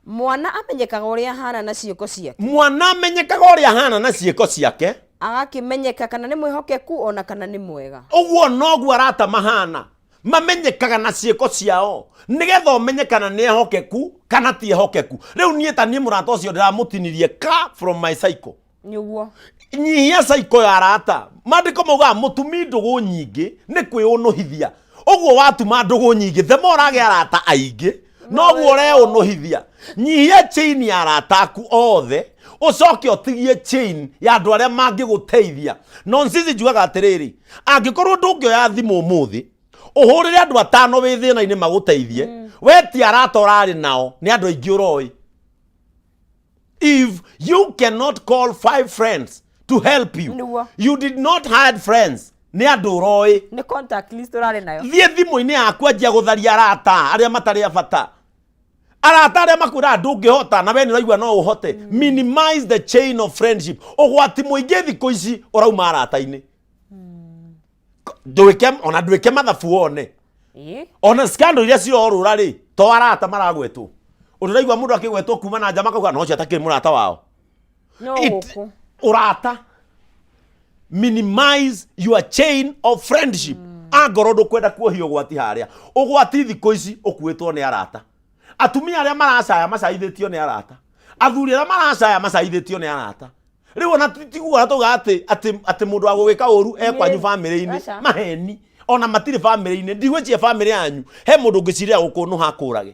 Mwana amenyekaga ũrĩa ahana na ciĩko ciake. Mwana amenyekaga ũrĩa ahana na ciĩko ciake. Agakĩmenyeka kana nĩ mwĩhokeku ona kana nĩ mwega. Ũguo noguo arata mahana, mamenyekaga na ciĩko ciao, nĩgetha ũmenye kana nĩ ehokeku kana ti ehokeku. Rĩu niĩ ta niĩ mũrata ũcio ndĩramũtinirie ka from my cycle. Nĩguo. Nyihia cycle ya arata. Maandĩko maugaga mũtumi ndũgũ nyingĩ nĩ kwĩũnũhithia. Ũguo watuma ndũgũ nyingĩ, the more ũragĩa arata aingĩ, noguo ũreũnũhithia. Nyihia chain ya arata aku othe, ũcoke ũtigie chain ya andũ arĩa mangĩgũteithia. Nonsense njugaga atĩrĩrĩ, angĩkorwo ndũngĩoya thimũ ũmũthĩ, ũhũrĩre andũ atano wĩ thĩna-inĩ magũteithie, we ti arata ũrarĩ nao, nĩ andũ aingĩ ũroĩ. If you cannot call 5 friends to help you, Nĩguo. you did not hire friends, nĩ andũ ũroĩ. Nĩ contact list ũrarĩ nayo. Thiĩ thimũ-inĩ yaku anjia gũtharia arata arĩa matarĩ a bata. Arata arĩa makwĩraga ndũngĩhota na we nĩ ũraigua no ũhote. Minimize the chain of friendship. Ũgwati mũingĩ thikũ ici ũrauma arata-inĩ. Ndwĩke, ona ndwĩke mathabu wone. Ona scandal iria cirorũra rĩ, to arata maragwetwo. Ũndũ ũraigua mũndũ akĩgwetwo kuma na nja makauga no ũcio atakĩrĩ mũrata wao. No gũkũ. Ũrata. Minimize your chain of friendship. Angorwo ndũkwenda kuohia ũgwati harĩa. Ũgwati thikũ ici ũkuĩtwo nĩ arata. Atumia arĩa maracaya macaithĩtio nĩ arata. Athuri arĩa maracaya macaithĩtio nĩ arata. Rĩu ona tiguo tauga atĩ mũndũ wa gũgĩka ũru e kwanyu bamĩrĩ-inĩ. Aca. Maheni. Ona matirĩ bamĩrĩ-inĩ. Ndigwĩciria bamĩrĩ yanyu he mũndũ ũngĩcirĩra gũkũnũha akũrage.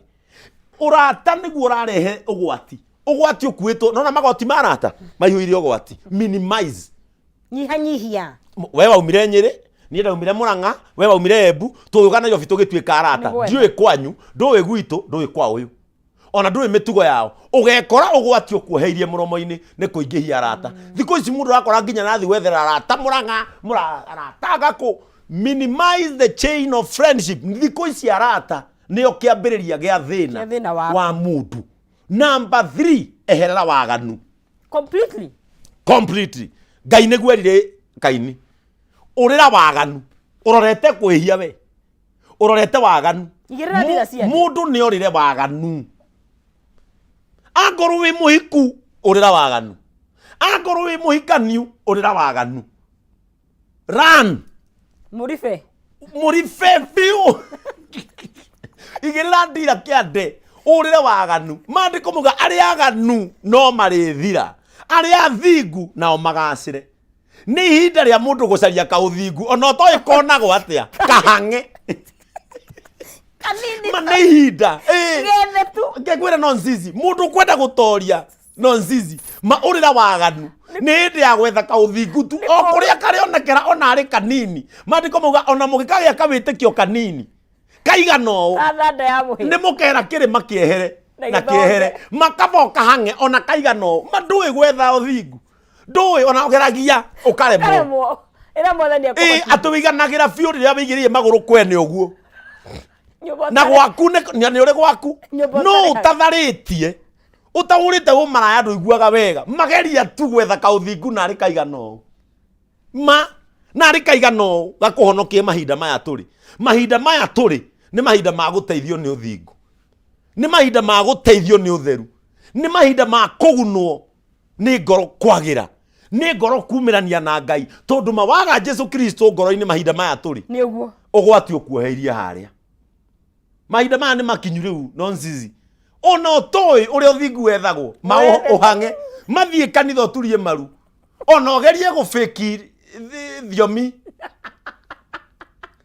Ũrata nĩguo ũrarehe ũgwati. Ũgwati ũkuĩtwo, nona magoti ma arata maihũire ũgwati. Minimize. Nyihanyihia. We waumire Nyĩrĩ, niĩ ndaumire Mũrang'a, we waumire Embu, tũgĩũka Nairobi tũgĩtuĩka arata. Nĩguo. Ndiũĩ kwanyu, ndũĩ gwitũ, ndũĩ kwa ũyũ. Ona ndũĩ mĩtugo yao. Ũgekora ũgwati ũkuoheirie mũromo-inĩ nĩ kũingĩhia arata. Thikũ ici mũndũ arakora nginya arathiĩ gwethera arata Mũrang'a, arata gakũ. Minimize the chain of friendship. Thikũ ici arata nĩo kĩambĩrĩria gĩa thĩna Kĩa thĩna waku. wa mũndũ. Number 3, eherera waganu. Completely. Completely. Ngai nĩguo erire Kaini, ũrĩra waganu, ũrorete kwĩhia we. Ũrorete waganu. Igĩrĩra ndira ciake. Mũndũ nĩ orĩre waganu. Angorwo wĩ mũhiku, ũrĩra waganu. Angorwo wĩ mũhikaniu, ũrĩra waganu. Run. Mũribe. Mũribe biũ. Igĩrĩra ndira kĩande, ũrĩre waganu. Maandĩko mauga arĩa aganu no marĩthira, arĩa athingu nao magacĩre. Nĩ ihinda rĩa mũndũ gũcaria kaũthingu, ona ũtoĩ konagwo atĩa, kahang'e. Kanini. Ma nĩ ihinda. Gethe tu. Ngĩkwĩra no nzizi, mũndũ ũkwenda gũtoria no nzizi, ma ũrĩra waganu. Nĩ hĩndĩ ya gwetha kaũthingu tu, o kũrĩa karĩonekera ona arĩ kanini. Maandĩko mauga ona mũngĩkagĩa kawĩtĩkio kanini, kaigana ũũ, Ta thanda ya mũhĩa. nĩ mũkera kĩrĩma kĩehere Na na gĩthonge. kĩehere, makaba ũkahang'e ona kaigana ũũ. Ma ndũĩ gwetha ũthingu, ndũĩ ona ũgeragia ũkaremwo. Ũkaremwo. Ĩra mwathani akũhotithie. Atĩ ũiganagĩra biũ rĩrĩa wĩigĩrĩire magũrũ kwene ũguo. Nyũmba Na ũtarĩ- gwaku nĩ ũrĩ gwaku. Nyũmba No ũtarĩ- ũtatharĩtie, ũtahũrĩte ũmaraya ndũiguaga wega. Mageria tu gwetha kaũthingu narĩ kaigana ũũ. Ma narĩ kaigana ũũ gakũhonokie mahinda maya tũrĩ. Mahinda maya tũrĩ nĩ mahinda ma gũteithio nĩ ũthingu. Nĩ mahinda ma gũteithio nĩ ũtheru. Nĩ mahinda ma kũgunwo nĩ ngoro kwagĩra. Nĩ ngoro kumĩrania na Ngai. Tondũ mawaga Jesu Kristo ngoro-inĩ mahinda maya tũrĩ. Nĩ ũguo. Ũgwati ũkuoheirie harĩa. Mahinda maya nĩ makinyu rĩu no nzizi. Ona ũtoĩ ũrĩa ũthingu wethagwo, ma ũhang'e. Mathiĩ kanitha ũturie maru. Ona ũgerie gũbĩki thiomi.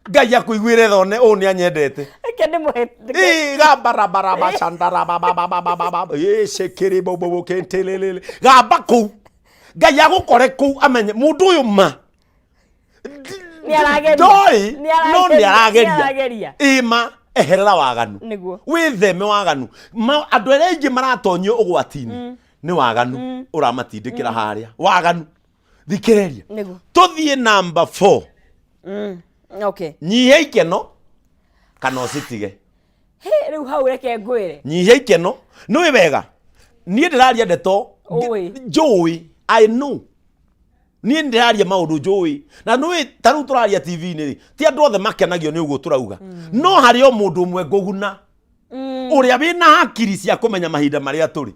Ngai akũiguĩre thone ũũ nĩ anyendete. Reke ndĩmũhe. Ĩ, gamba raba raba chandara ba ba ba ba ba ba ba ĩ shekere bo bo bo kentelelele gamba kũu Ngai agũkore kũu amenye mũndũ ũyũ ma Nĩ arageria. ndoĩ Nĩ arageria. no nĩ Nĩ arageria arageria. ĩ ma eherera waganu Nĩguo. wĩtheme waganu andũ arĩa aingĩ maratonyio ũgwati-inĩ nĩ waganu ũramatindĩkĩra harĩa waganu thikĩrĩria Nĩguo. tũthiĩ namba 4. Okay. Nyihia ikeno kana ũcitige. Hĩ, rĩu hau reke ngwĩre. Nyihia ikeno nĩ wega niĩ ndĩraria ndeto Ũĩ. njũĩ. I know niĩ ndĩraria maũndũ njũĩ na nĩũĩ ta rĩu tũraria TV-inĩ rĩ, ti andũ othe makenagio nĩ ũguo tũrauga, no harĩ o mũndũ ũmwe ngũguna ũrĩa wĩna hakiri cia kũmenya mahinda marĩa tũrĩ,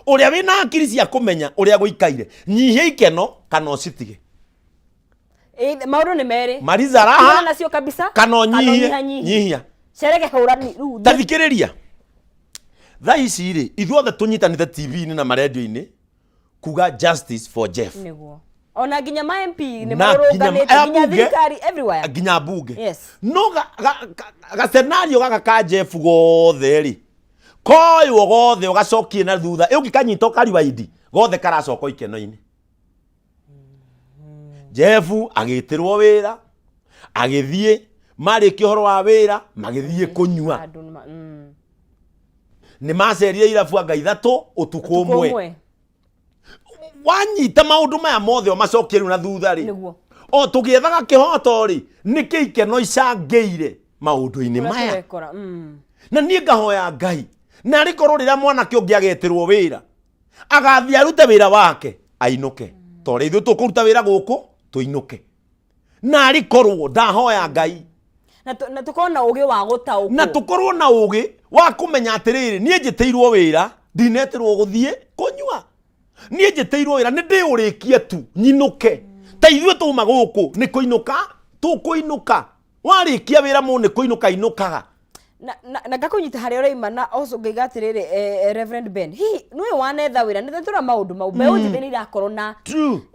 ũrĩa wĩna hakiri cia kũmenya ũrĩa gũikaire. Nyihia ikeno kana ũcitige. Maũndũ nĩ merĩ. Mariza raha. Tigana nacio kabisa. Kana ũnyihie. Ũnyihanyihie. Nyihia. Cerege hũrani rĩu. Ta thikĩrĩria, thaa ici rĩ, ithuothe tũnyitanĩte TV-inĩ na marendio-inĩ kuga justice for Jeff. Nĩguo. Ona nginya ma MP nĩ Na marũrũnganĩte nginya nginya ambunge- thirikari everywhere. Nginya mbunge. Yes. No ga scenario gaka ka Jeff gothe rĩ, koywo gothe ũgacokie na thutha, ũngĩkanyita ũkariwaindi gothe karacoka ikeno-inĩ. Jeff agĩtĩrwo wĩra, agĩthiĩ, marĩkia ũhoro wa wĩra magĩthiĩ kũnyua. Andũ nĩ Nĩ macerire irabu anga 3 ũtukũ Ũtukũ ũmwe. Ũmwe. Wanyita maũndũ maya mothe ũmacokie rĩu na thutha rĩ, Nĩguo. o tũgĩethaga kĩhoto rĩ, nĩkĩ ikeno icangĩire maũndũ-inĩ Ũrĩa maya? tũrekora. Na niĩ ngahoya Ngai na arĩ korwo rĩrĩa mwanake ũngĩ agetĩrwo wĩra agathiĩ arute wĩra wake ainũke, ta ũrĩa ithuĩ tũkũruta wĩra gũkũ tũinũke, na arĩ korwo ndahoya Ngai Na tũkorwo na ũgĩ wa gũtaũkwo. Na tũkorwo na ũgĩ wa kũmenya atĩrĩrĩ, niĩ njĩtĩirwo wĩra, ndinetĩrwo gũthiĩ kũnyua, niĩ njĩtĩirwo wĩra nĩ ndĩũrĩkie tu nyinũke. Ta ithuĩ tũma gũkũ nĩ kũinũka tũkũinũka, warĩkia wĩra mũndũ nĩ kũinũka inũkaga. Na ngakũnyita harĩa ũraima na also ngaiga atĩrĩrĩ, Reverend Ben, hihi nĩwe wanetha wĩra nĩ tũra maũndũ mau mbeũ njĩthĩ nĩ irakorwo na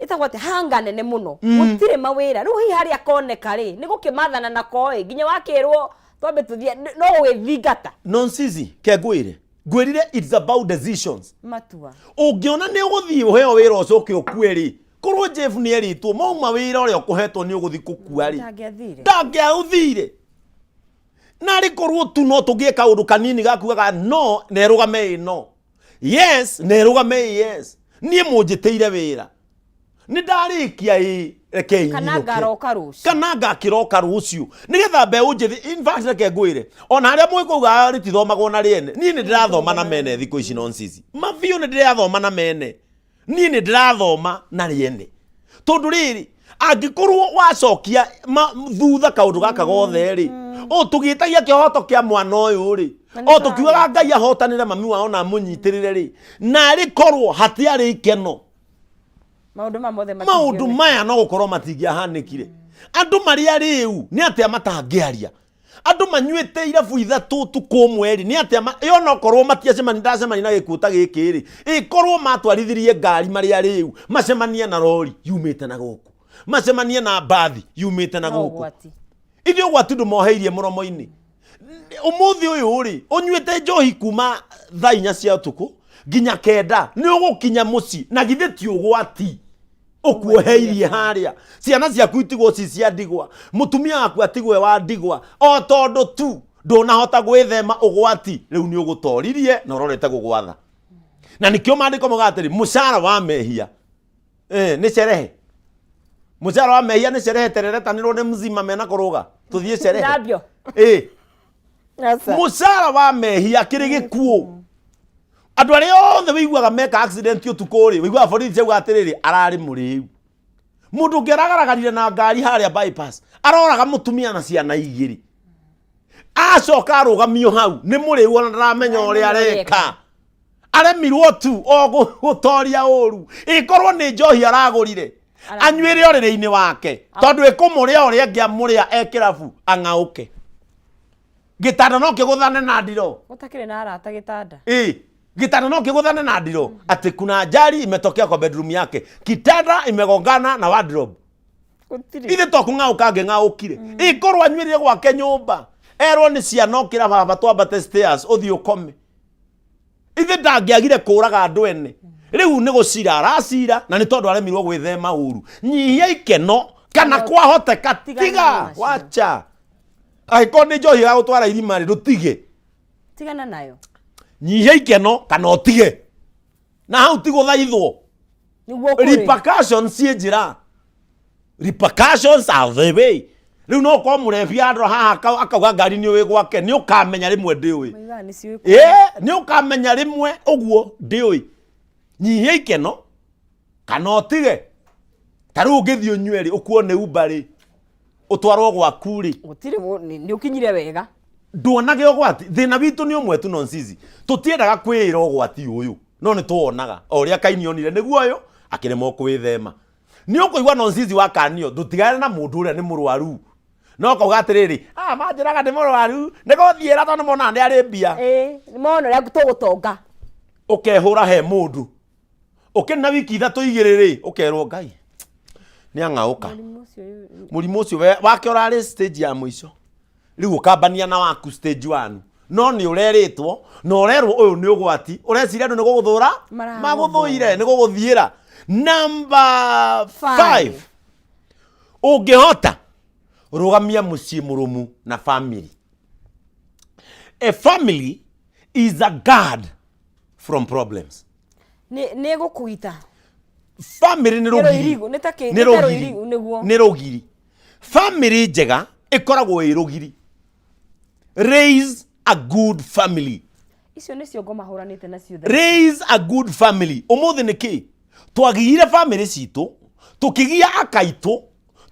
ĩtagwo atĩ hanga nene mũno, gũtirĩ mawĩra. Rĩu hihi harĩa koneka rĩ, nĩ gũkĩmathana nako ĩ nginya wakĩrwo twambe tũthiĩ no gũgĩthingata. Nonsizi ke ngwĩre, ngwĩrire it's about decisions. Matua. Ũngĩona nĩ ũgũthiĩ ũheo wĩra ũcoke ũkue rĩ, korwo Jeff nĩ erĩtwo mauma wĩra ũrĩa ũkũhetwo nĩ ũgũthiĩ kũkua rĩ, Ndangĩathire. Ndangĩaũthire. Na arĩ korwo tu no tũgĩe kaũndũ kanini gakugaga no na ĩrũgame ĩ no yes na ĩrũgame ĩ yes, niĩ mũnjĩtĩire wĩra nĩ ndarĩkia ĩ, reke Kana nyinũke. Ngaroka rũciũ. Kana ngakĩroka rũciũ nĩgetha mbeũ njĩthĩ. In fact, reke ngwĩre, ona harĩa mũgĩkũuga rĩtithomagwo na rĩene, niĩ nĩ ndĩrathoma na mene thikũ ici. Nonsense mabiũ, nĩ ndĩrathoma na mene, niĩ nĩ ndĩrathoma na rĩene, tondũ rĩrĩ angĩkorwo wacokia thutha kaũndũ gaka gothe rĩ, o tũgĩtagia kĩhoto kĩa mwana ũyũ rĩ, o tũkiugaga Ngai ahotanĩre mami wao na amũnyitĩrĩre rĩ, na arĩ korwo hatiarĩ ikeno, maũndũ maya mothe maũndũ matingĩoneka. Maya no gũkorwo matingĩahanĩkire. Andũ marĩa rĩu nĩ atĩa matangĩaria? Andũ manyuĩte irabu 3 ũtukũ ũmwe rĩ, nĩ atĩa ĩyo no korwo matiacemani ndacemani na gĩkuũ ta gĩkĩ rĩ, ĩkorwo matwarithirie ngari marĩa rĩu macemanie na rori yumĩte na gũkũ, macemanie na mbathi yumĩte na No gũkũ. Ũgwati. Ithuĩ ũgwati ndũmoheirie mũromo-inĩ. Ũmũthĩ ũyũ rĩ, ũnyuĩte njohi kuma thaa 4 cia ũtukũ nginya 9, nĩ ũgũkinya mũciĩ na githĩ ti ũgwati ũkuoheirie harĩa? Ciana ciaku itigwo ci cia ndigwa, mũtumia waku atigwo e wa ndigwa, o tondũ tu ndũnahota gwĩthema ũgwati. Rĩu nĩ ũgũtoririe na ũrorete gũgwatha, na nĩkĩo maandĩko maugaga atĩrĩ, mũcara wa mehia nĩ sherehe. Mũcara wa mehia nĩ sherehe. Tereretanĩrwo nĩ mzima mena kũrũga tũthiĩ sherehe. Thambio. Aca. Mũcara wa mehia kĩrĩ gĩkuũ. Andũ arĩa othe wĩiguaga meka accident ũtukũ rĩ, wĩiguaga borithi ciauga atĩrĩrĩ, ararĩ mũrĩu. Mũndũ ũngĩ aragaragarire na ngari harĩa bypass, aroraga mũtumia na ciana 2, acoka arũgamio hau nĩ mũrĩu, ona ndaramenya ũrĩa areka, aremirwo tu o gũtoria ũru. Ĩkorwo nĩ njohi aragũrire anyuĩre ũrĩrĩ-inĩ wake, tondũ ĩkũmũrĩa ũrĩa angĩamũrĩa e kĩrabu, ang'aũke gĩtanda no kĩgũthane na ndiro. Gũtakĩrĩ na arata gĩtanda. Ĩ gĩtanda no kĩgũthane na ndiro, atĩ kuna ajali imetokea kwa bedroom yake, kitanda imegongana na wardrobe. Gũtirĩ. Ithe to kũng'aũka angĩng'aũkire. Ĩkorwo anyuĩrire gwake nyũmba, erwo nĩ ciana ũkĩra baba twambate stairs ũthiĩ ũkome. Ithe ndangĩagire kũraga andũ ene. Rĩu nĩ gũcira aracira na nĩ tondũ aremirwo gwĩthema ũru. Nyihia ikeno kana kwahoteka Tigana tiga nacio. wacha. Angĩkorwo nĩ njohi ĩgagũtwara irima rĩ, ndũtige. Tigana nayo. Nyihia ikeno kana ũtige. Na hau ti gũthaithwo. Nĩguo kũrĩ. Repercussions ciĩ njĩra. Repercussions are the way. Rĩu no ũkorwo mũrebi andũ haha akauga ngari nĩ ũĩ gwake, nĩ ũkamenya rĩmwe ndĩũĩ. Maigaga nĩ ciũĩ. Ĩĩ, nĩ ũkamenya rĩmwe ũguo ndĩũĩ. Nyihia ikeno kana ũtige. Ta rĩu ũngĩthiĩ ũnyue rĩ, ũkuo nĩ Uber rĩ, ũtwarwo gwaku rĩ. Gũtirĩ nĩ ũkinyire wega. Nduonage ũgwati. Thĩna witũ nĩ ũmwe tu Nonsizi. Tũtiendaga kwĩĩra ũgwati ũyũ, no nĩ tũwonaga. O ũrĩa Kaini onire nĩguo ũyũ, akĩremwo kwĩthema. Nĩ ũkũigua Nonsizi wakanio, ndũtigane na mũndũ ũrĩa nĩ mũrwaru. No ũkauga atĩrĩrĩ, manjĩraga nĩ mũrwaru, nĩ gũthiĩra tondũ nĩmonaga nĩ arĩ mbia. Ĩĩ, nĩmona ũrĩa tũgũtonga. Ũkehũra he mũndũ. Ũkĩna wiki ithatũ igĩrĩ rĩ, ũkerwo Ngai nĩ ang'aũka. Mũrimũ ũcio wake ũrarĩ stage ya mũico. Rĩu ũkambania na waku stage 1. No nĩ ũrerĩtwo, na ũrerwo ũyũ nĩ ũgwati, ũreciria andũ nĩ gũgũthũra? Maragũthũra. Magũthũire, nĩ gũgũthiĩra. Number 5. 5. Ũngĩhota, rũgamia mũciĩ mũrũmu na family. A family is a guard from problems. Nĩ gũkũgita. Family nĩ rũgiri. Nĩ ta kĩ- Nĩ nĩ ta rũgiri. rũirigu, nĩguo. Nĩ rũgiri. Family njega ĩkoragwo ĩ rũgiri. Raise a good family. Icio nĩcio ngoma hũranĩte nacio thaa ici. Raise a good family. Ũmũthĩ nĩ kĩ? Twagiire family citũ, tũkĩgia akaitũ,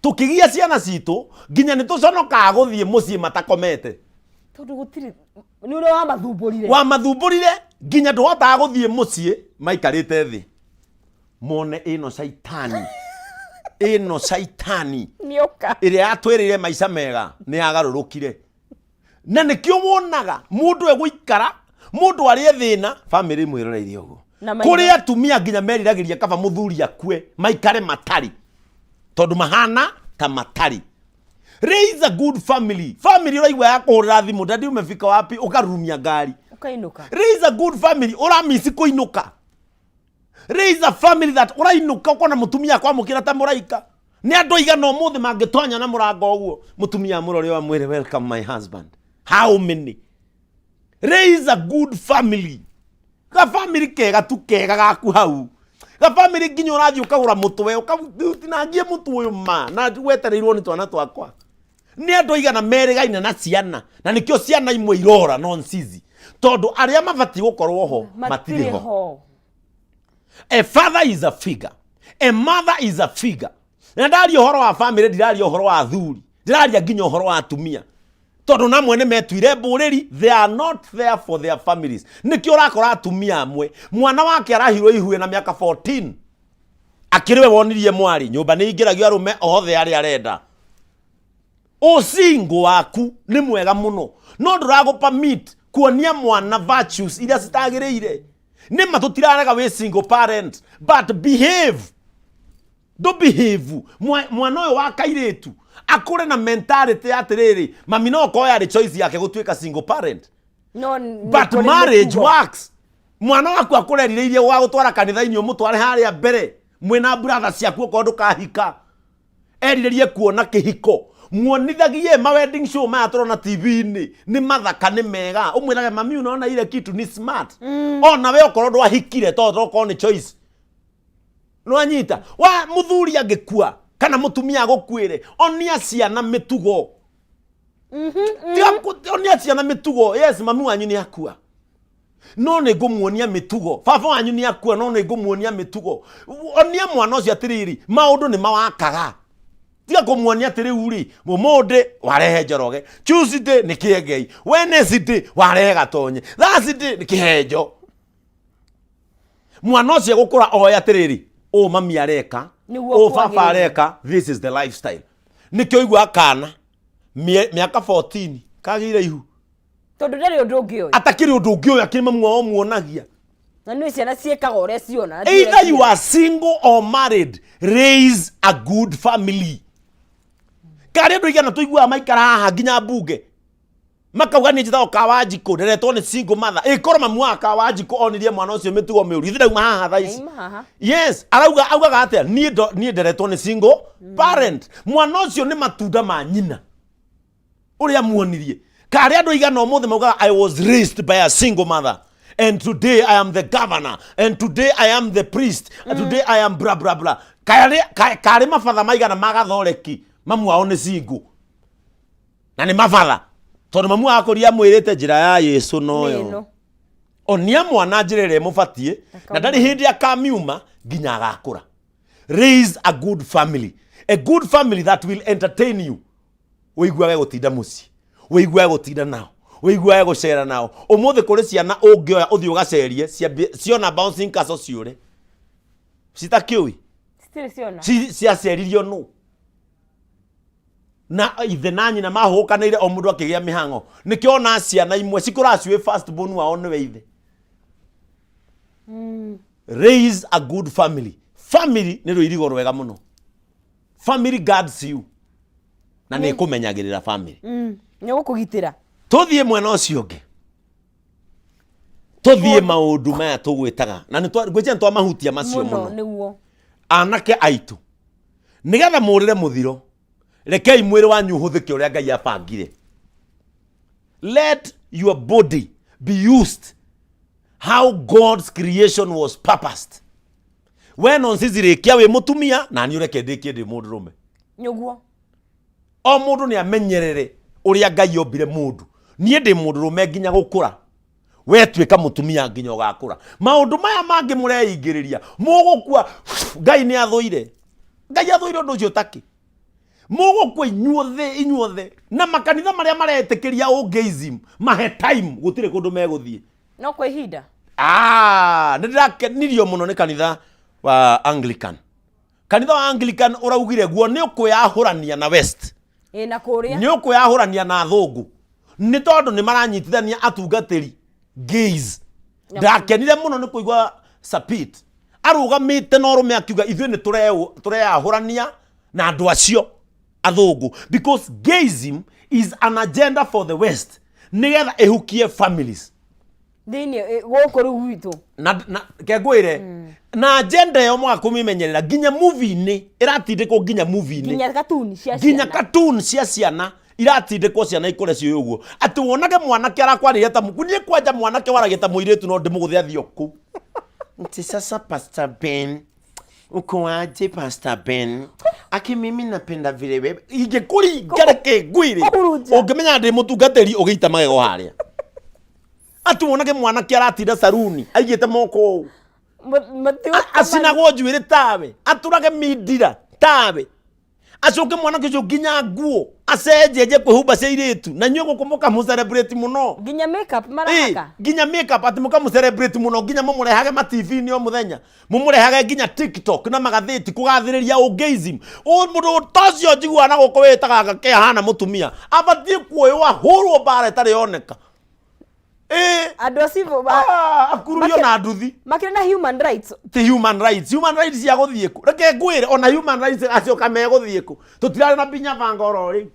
tũkĩgia ciana citũ, nginya nĩ tũconokaga gũthiĩ mũciĩ matakomete. Tondũ gũtirĩ, nĩ ũrĩa wamathumbũrire. Wamathumbũrire nginya ndũhotaga gũthiĩ mũciĩ maikarĩte thĩ. Mone ĩno caitani. Ĩno caitani. Nĩoka. Ĩrĩa yatwĩrĩire maica mega nĩ yagarũrũkire. Na nĩkĩo wonaga mũndũ egũikara, mũndũ arĩe thĩna, family ĩmwĩroreire ũguo. Na maitho. Kũrĩ atumia nginya meriragĩria kaba mũthuri akue, maikare matarĩ. Tondũ mahana ta matarĩ. Raise a good family. Family ũraigua ya kũhũrĩra thimũ, daddy umefika wapi, ũkarurumia ngari. Ũkainũka. Raise a good family, ũramisi kũinũka. Raise a family that ũrainũka ũkona mũtumia akwamũkĩra ta mũraika. Nĩ andũ aigana ũmũthĩ mangĩtonya na mũrango ũguo, mũtumia amũrore ũyũ amwĩre welcome my husband. How many? Raise a good family. Ga family kega tu kega gaku hau. Ga family nginya ũrathiĩ ũkagũra mũtwe, ũkatinangie mũtwe ũyũ ma, na wetereirwo nĩ twana twakwa. Nĩ andũ aigana merĩgaine na ciana, na nĩkĩo ciana imwe irora nonsizi. Tondũ arĩa mabatiĩ gũkorwo ho, matirĩ ho. ho. A father is a figure. A mother is a figure. Na ndaria ũhoro wa family, ndiraria ũhoro wa athuri, ndiraria nginya ũhoro wa atumia. Tondũ namwe nĩ metuire mbũrĩri, they are not there for their families. Nĩkĩo ũrakora atumia amwe, mwana wake arahirwo ihu na mĩaka 14. Akĩrĩ we wonirie mwarĩ, nyũmba nĩ ingĩragio arũme othe arĩa arenda. Ũcingo waku nĩ mwega mũno, no ndũragũpa meat kuonia mwana virtues iria citagĩrĩire. Nĩ ma tũtirarega wĩ single parent, but behave. Ndũ behave. Mwana ũyũ wa kairĩtu akũre na mentality ya atĩrĩrĩ, mami no okorwo yarĩ choice yake gũtuĩka single parent. No, nĩ But kũrĩ marriage mĩtugo. works. Mwana waku akũrerirĩirie gũgagũtwara kanitha-inĩ ũmũtware harĩa mbere mwĩna brother ciaku okorwo ndũkahika. Erirĩrie kuona kĩhiko. Muonithagie ma wedding show maya tũrona T V-inĩ nĩ mathaka nĩ mega. Ũmwĩrage mami unaona ile kitu ni smart. Ona we okorwo ndwahikire tondũ okorwo nĩ choice. Nĩwanyita? Wa mũthuri angĩkua kana mũtumia agũkuĩre, onia ciana mĩtugo. Tiga onia ciana mĩtugo. Yes, mami wanyu nĩ akua. No nĩ ngũmuonia mĩtugo. Baba wanyu nĩ akua, no nĩ ngũmuonia mĩtugo. Onia mwana ũcio atĩrĩrĩ, maũndũ nĩ mawakaga. Tiga kũmuonia atĩ rĩu rĩ, ũmũthĩ warehe Njoroge, Tuesday nĩ Kĩengei, Wednesday warehe Gatonye, Thursday nĩ Kĩhenjo. Mwana ũcio egũkũra oe atĩrĩrĩ, ũũ mami areka, Nĩguo ũũ baba kwagĩrĩire. areka, this is the lifestyle. Nĩkĩo ũiguaga kana mĩaka 14 kagĩire ihu. Tondũ ndarĩ ũndũ ũngĩ ũyũ. Atakĩrĩ ũndũ ũngĩ ũyũ, akĩrĩ mamu wao muonagia. Na nĩ ciana ciĩkaga ũrĩa ciona, na ti Either ũrĩa you ciĩkaga. are single or married, raise a good family. Karĩ andũ aigana tũiguaga maikara haha nginya mbunge makauga niĩ njĩtagwo Kawanjikũ, nderetwo nĩ single mother. Ĩkorwo mamu wa Kawanjikũ onirie mwana ũcio mĩtugo mĩũru, ithe ndauma haha thaa ici. Aima haha. Yes, arauga augaga atĩa? Niĩ niĩ nderetwo nĩ single parent. Mwana ũcio nĩ matunda ma nyina ũrĩa muonirie. Karĩ andũ aigana ũmũthĩ maugaga, "I was raised by a single mother and today I am the governor and today I am the priest and today I am blah blah blah." Karĩ mabatha maigana ma gathoreki mamu wao nĩ single na nĩ mabatha, tondũ mamu wakũria amwĩrĩte njĩra ya Yesu noyo. Nĩ ĩno. Onia mwana njĩra ĩrĩa ĩmũbatiĩ na ndarĩ hĩndĩ akamiuma nginya agakũra. Raise a good family, a good family that will entertain you. Ũiguage gũtinda mũciĩ, ũiguage gũtinda nao, ũiguage gũcera nao. Ũmũthĩ kũrĩ ciana ũngĩoya ũthiĩ ũgacerie ciona bouncing castle ciũre citakĩũĩ. Citirĩ ciona. Ciaceririo nũ na ithe na nyina mahũkanĩire, o mũndũ akĩgĩa mĩhang'o. Nĩkĩo ona ciana imwe cikũraga ciũĩ first born wao nĩwe ithe. Raise a good family. Family nĩ rũirigo rwega mũno. Family guards you na nĩ ĩkũmenyagĩrĩra family. Nĩ gũkũgitĩra. Tũthiĩ mwena ũcio ũngĩ, tũthiĩ maũndũ maya tũgwĩtaga na ngwĩciria nĩ twamahutia macio. Mũno. Mũno. Nĩguo. Anake aitũ, nĩgetha mũrĩre mũthiro, rekei mwĩrĩ wanyu ũhũthĩke ũrĩa Ngai abangire. Let your body be used how God's creation was purposed. We nonsense, rĩkia wĩ mũtumia na niĩ ũreke ndĩkie ndĩ mũndũrũme. Nĩguo. O mũndũ nĩ amenyerere ũrĩa Ngai ombire mũndũ. Niĩ ndĩ mũndũrũme nginya gũkũra, we tuĩka mũtumia nginya ũgakũra. Maũndũ maya mangĩ mũreingĩrĩria mũgũkua. Ngai nĩ athũire, Ngai athũire ũndũ ũcio takĩ mũgũkua inyuothe, inyuothe. Na makanitha marĩa maretĩkĩria ũgayism, mahe time, gũtirĩ kũndũ megũthiĩ. No kwa ihinda. Ah, nĩ ndĩrakenirio mũno nĩ kanitha wa Anglican. Kanitha wa Anglican ũraugire guo nĩ ũkwĩyahũrania na West. Ĩ na kũrĩa. Nĩ ũkwĩyahũrania na athũngũ, nĩ tondũ nĩ maranyitithania atungatĩri gays. Ndakenire mũno nĩ kũigua Sapit arũgamĩte na ũrũme akiuga ithuĩ nĩ tũreyahũrania na andũ acio athũngũ, because gayism is an agenda for the West nĩgetha ĩhukie families thĩinĩ gũkũ rĩu gwitũ. Na kengwĩre na agenda ĩyo mwaga kũmĩmenyerera, nginya movie-inĩ ĩratindĩkwo, nginya movie-inĩ. Nginya katuni cia nginya ciana. Cartoon cia ciana iratindĩkwo, ciana ikũre ciũĩ ũguo atĩ wonage mwanake arakwarĩria ta mũku. Niĩ kwanja mwanake waragia ta mũirĩtu no ndĩmũgũthe athiĩ kũ. Nti sasa Pastor Ben, uko aje Pastor Ben? Aki mimi napenda vile wewe ingĩkũringa, reke ngwĩre. Kũhurunja. Ũngĩmenya ndĩ mũtungatĩri ũgĩita magego harĩa atĩ wonage mwanake aratinda saruni aigĩte moko ũũ. Acinagwo njuĩrĩ tawe, atũrage mindira tawe, acoke mwanake ũcio nginya nguo acenjeje kwĩhumba cia airĩtu, na inyuĩ gũkũ mũkamũ celebrate mũno. Nginya makeup Ĩ, marahaka. Nginya makeup, atĩ mũkamũ celebrate mũno, nginya mũmũrehage ma TV-inĩ o mũthenya, mũmũrehage nginya TikTok na magathĩti kũgathĩrĩria ũgayism. Mũndũ ta ũcio njiguaga na gũkũ wĩtaga gake ahana mũtumia abatiĩ kuoywo ahũrwo mbara ĩtarĩ yoneka. Ĩ. Andũ acio Ah, akururio na nduthi. Makĩrĩ na human rights. Ti human rights, human rights cia gũthiĩ kũ? Reke ngwĩre, ona human rights acoka megũthiĩ kũ? Tũtirarĩ na Binya Bangoro rĩu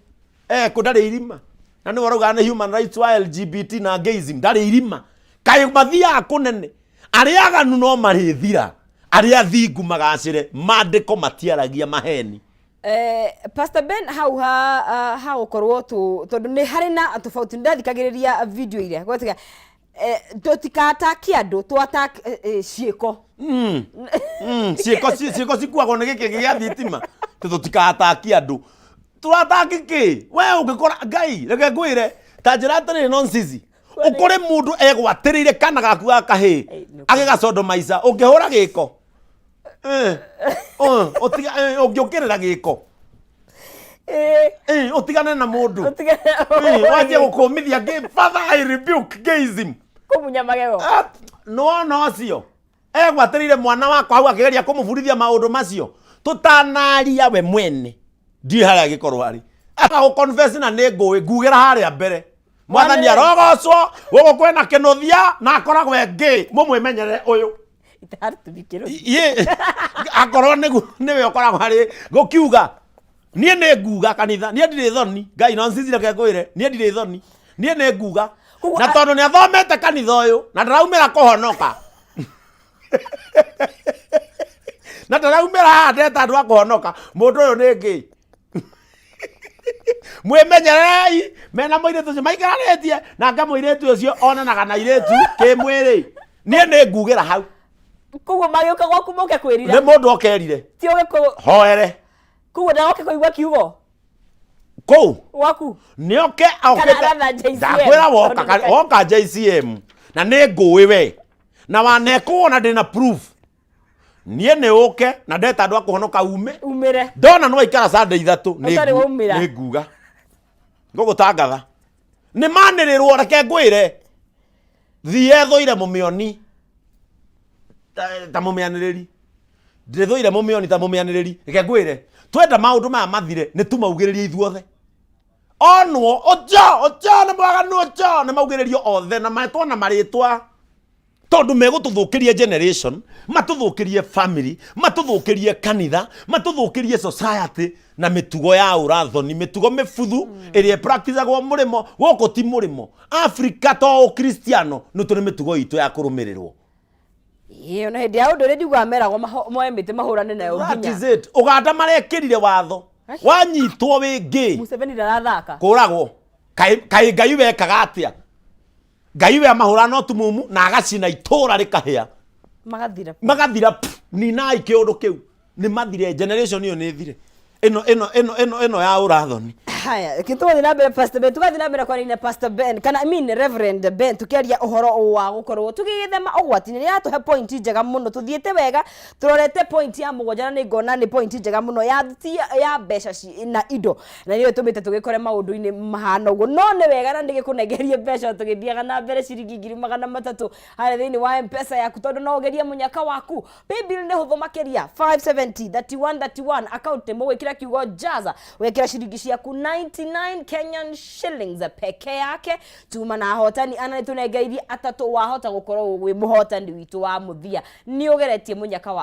kũ ndarĩ irima, na nĩwe ũrauga nĩ human rights wa LGBT na gayism, ndarĩ irima. Kaĩ mathiaga kũnene? Arĩa aganu no marĩthira, arĩa athingu magacĩre. Mandĩko matiaragia maheni. Pastor Ben, hau ha gũkorwo tu tondũ nĩ harĩ na tofauti, nĩ ndathikagĩrĩria video iria gwatiga tũtikataki andũ, twatak ciĩko. Ciĩko cikuagwo nĩ gĩkĩ gĩa thitima. Tũtikataki andũ, tũrataki kĩ? We ũngĩkora Ngai, reke ngwĩre ta njĩra atĩrĩrĩ, nonsense, ũkore mũndũ egwatĩrĩire kana gaku ga kahĩĩ agĩgacondomaica, ũngĩhũra gĩko. Ũngĩũkĩrĩra gĩko. Ũtigane na mũndũ. Wanjie gũkũmithia gay. Father, I rebuke gayism. Kũmunya magego. Ah, nĩwona ũcio egwatĩrĩire mwana wakwa hau akĩgeria kũmũbundithia maũndũ macio, tũtanaria we mwene ndiũĩ harĩa angĩkorwo arĩ agũconfess, na nĩ ngũĩ ngugĩra harĩa mbere, Mwathani arogocwo, gũkũ kwĩna kĩnũthia na akoragwo e gay, mũmwĩmenyerere ũyũ. It had to be kĩrũ. Ye akorwo nĩguo nĩwe ũkoragwo harĩ gũkiuga. Niĩ nĩ nguga kanitha, niĩ ndirĩ thoni. Ngai no ncicire ke ngwĩre, niĩ ndirĩ thoni. Niĩ nĩ nguga. Koguo Na tondũ nĩ athomete kanitha ũyũ na ndaraumĩra kũhonoka. Na ndaraumĩra haha ndeta andũ a kũhonoka. Mũndũ ũyũ nĩ ngĩ. Mwĩmenyererei mena mũirĩtu ũcio maikaranĩtie nake mũirĩtu ũcio onanaga na airĩtu kĩmwĩrĩ. Niĩ nĩ ngugĩra hau. Koguo magĩũka gwaku moke kwĩrira. Nĩ mũndũ okerire. Ti oke kũ Hoere. Koguo ndagoke kũigua kiugo Kũu. Gwaku. Nĩ oke Kana aratha JCM. Ndakwĩra woka Tondũ nĩ woka JCM na nĩ ngũĩ we na wanekwo na ndĩna proof. Niĩ nĩ ũke na ndeta andũ a kũhonoka ume. Umĩre. Ndona no aikara Sunday ithatũ nĩ Ũtarĩ waumĩra. nĩ nguga. Ngũgũtangatha. Nĩ manĩrĩrwo reke ngwĩre. Thiĩ thũire mũmĩoni ta mũmĩanĩrĩri. Ndĩthũire mũmĩoni ta mũmĩanĩrĩri. Reke ngwĩre. Twenda maũndũ maya mathire nĩ tũmaugĩrĩrie ithuothe. Onwo ũcho ũcho nĩ mwaganu ũcho nĩ maugĩrĩrio othe na metwo na marĩtwa tondũ megũtũthũkĩria generation, matũthũkĩrie family, matũthũkĩrie kanitha, matũthũkĩrie society na mĩtugo ya ũrathoni, mĩtugo mĩbuthu ĩrĩa ĩpracticagwo mũrĩmo. Gũkũ ti mũrĩmo Afrika to ũkristiano nĩ tũrĩ mĩtugo itũ ya kũrũmĩrĩrwo. Ĩĩ, ona hĩndĩ ya ũndũire ndiguaga meragwo moe mĩtĩ mahũrane nayo That nginya. is it. Uganda marekĩrire watho wanyitwo wĩ ngĩ Museveni ndarathaka. Kũragwo. Kaĩ Ngai wekaga atĩa? Ngai we amahũra no tumumu na agacina itũra rĩkahĩa. Magathira. Magathira pff, ninai kĩũndũ kĩu nĩ mathire generation ĩyo nĩ thire ĩno ĩno ĩno ĩno ĩno ya ũrathoni. Haya, tũgathiĩ na mbere Pastor Ben, tũgathiĩ na mbere kwaria na Pastor Ben kana I mean Reverend Ben, tukiaria ũhoro wa gũkorwo tũgĩgĩthema ũgwati. Nĩ yatũhe point njega mũno, tũthiĩte wega, tũrorete point ya mũgwanja na nĩ ngona nĩ point njega mũno ya ti ya mbeca na indo, na nĩyo ĩtũmĩte tũgĩkore maũndũ-inĩ mahana ũguo. No nĩ wega na ndĩgĩkũnengerie mbeca tũgĩthiaga na mbere ciringi 300,000 harĩa thĩinĩ wa M-Pesa yaku, tondũ no ũgerie mũnyaka waku. Paybill nĩ hũthũ makĩria, 570 31 31, account nĩ mũgwĩkĩra kiugo Jaza, wekĩra ciringi ciaku 99 Kenyan shillings peke yake. Tuma na ahotani ana nĩ tũnengeirie atatũ, wahota gũkorwo wĩ mũhotani witũ wa mũthia. Nĩ ũgeretie mũnyaka waku.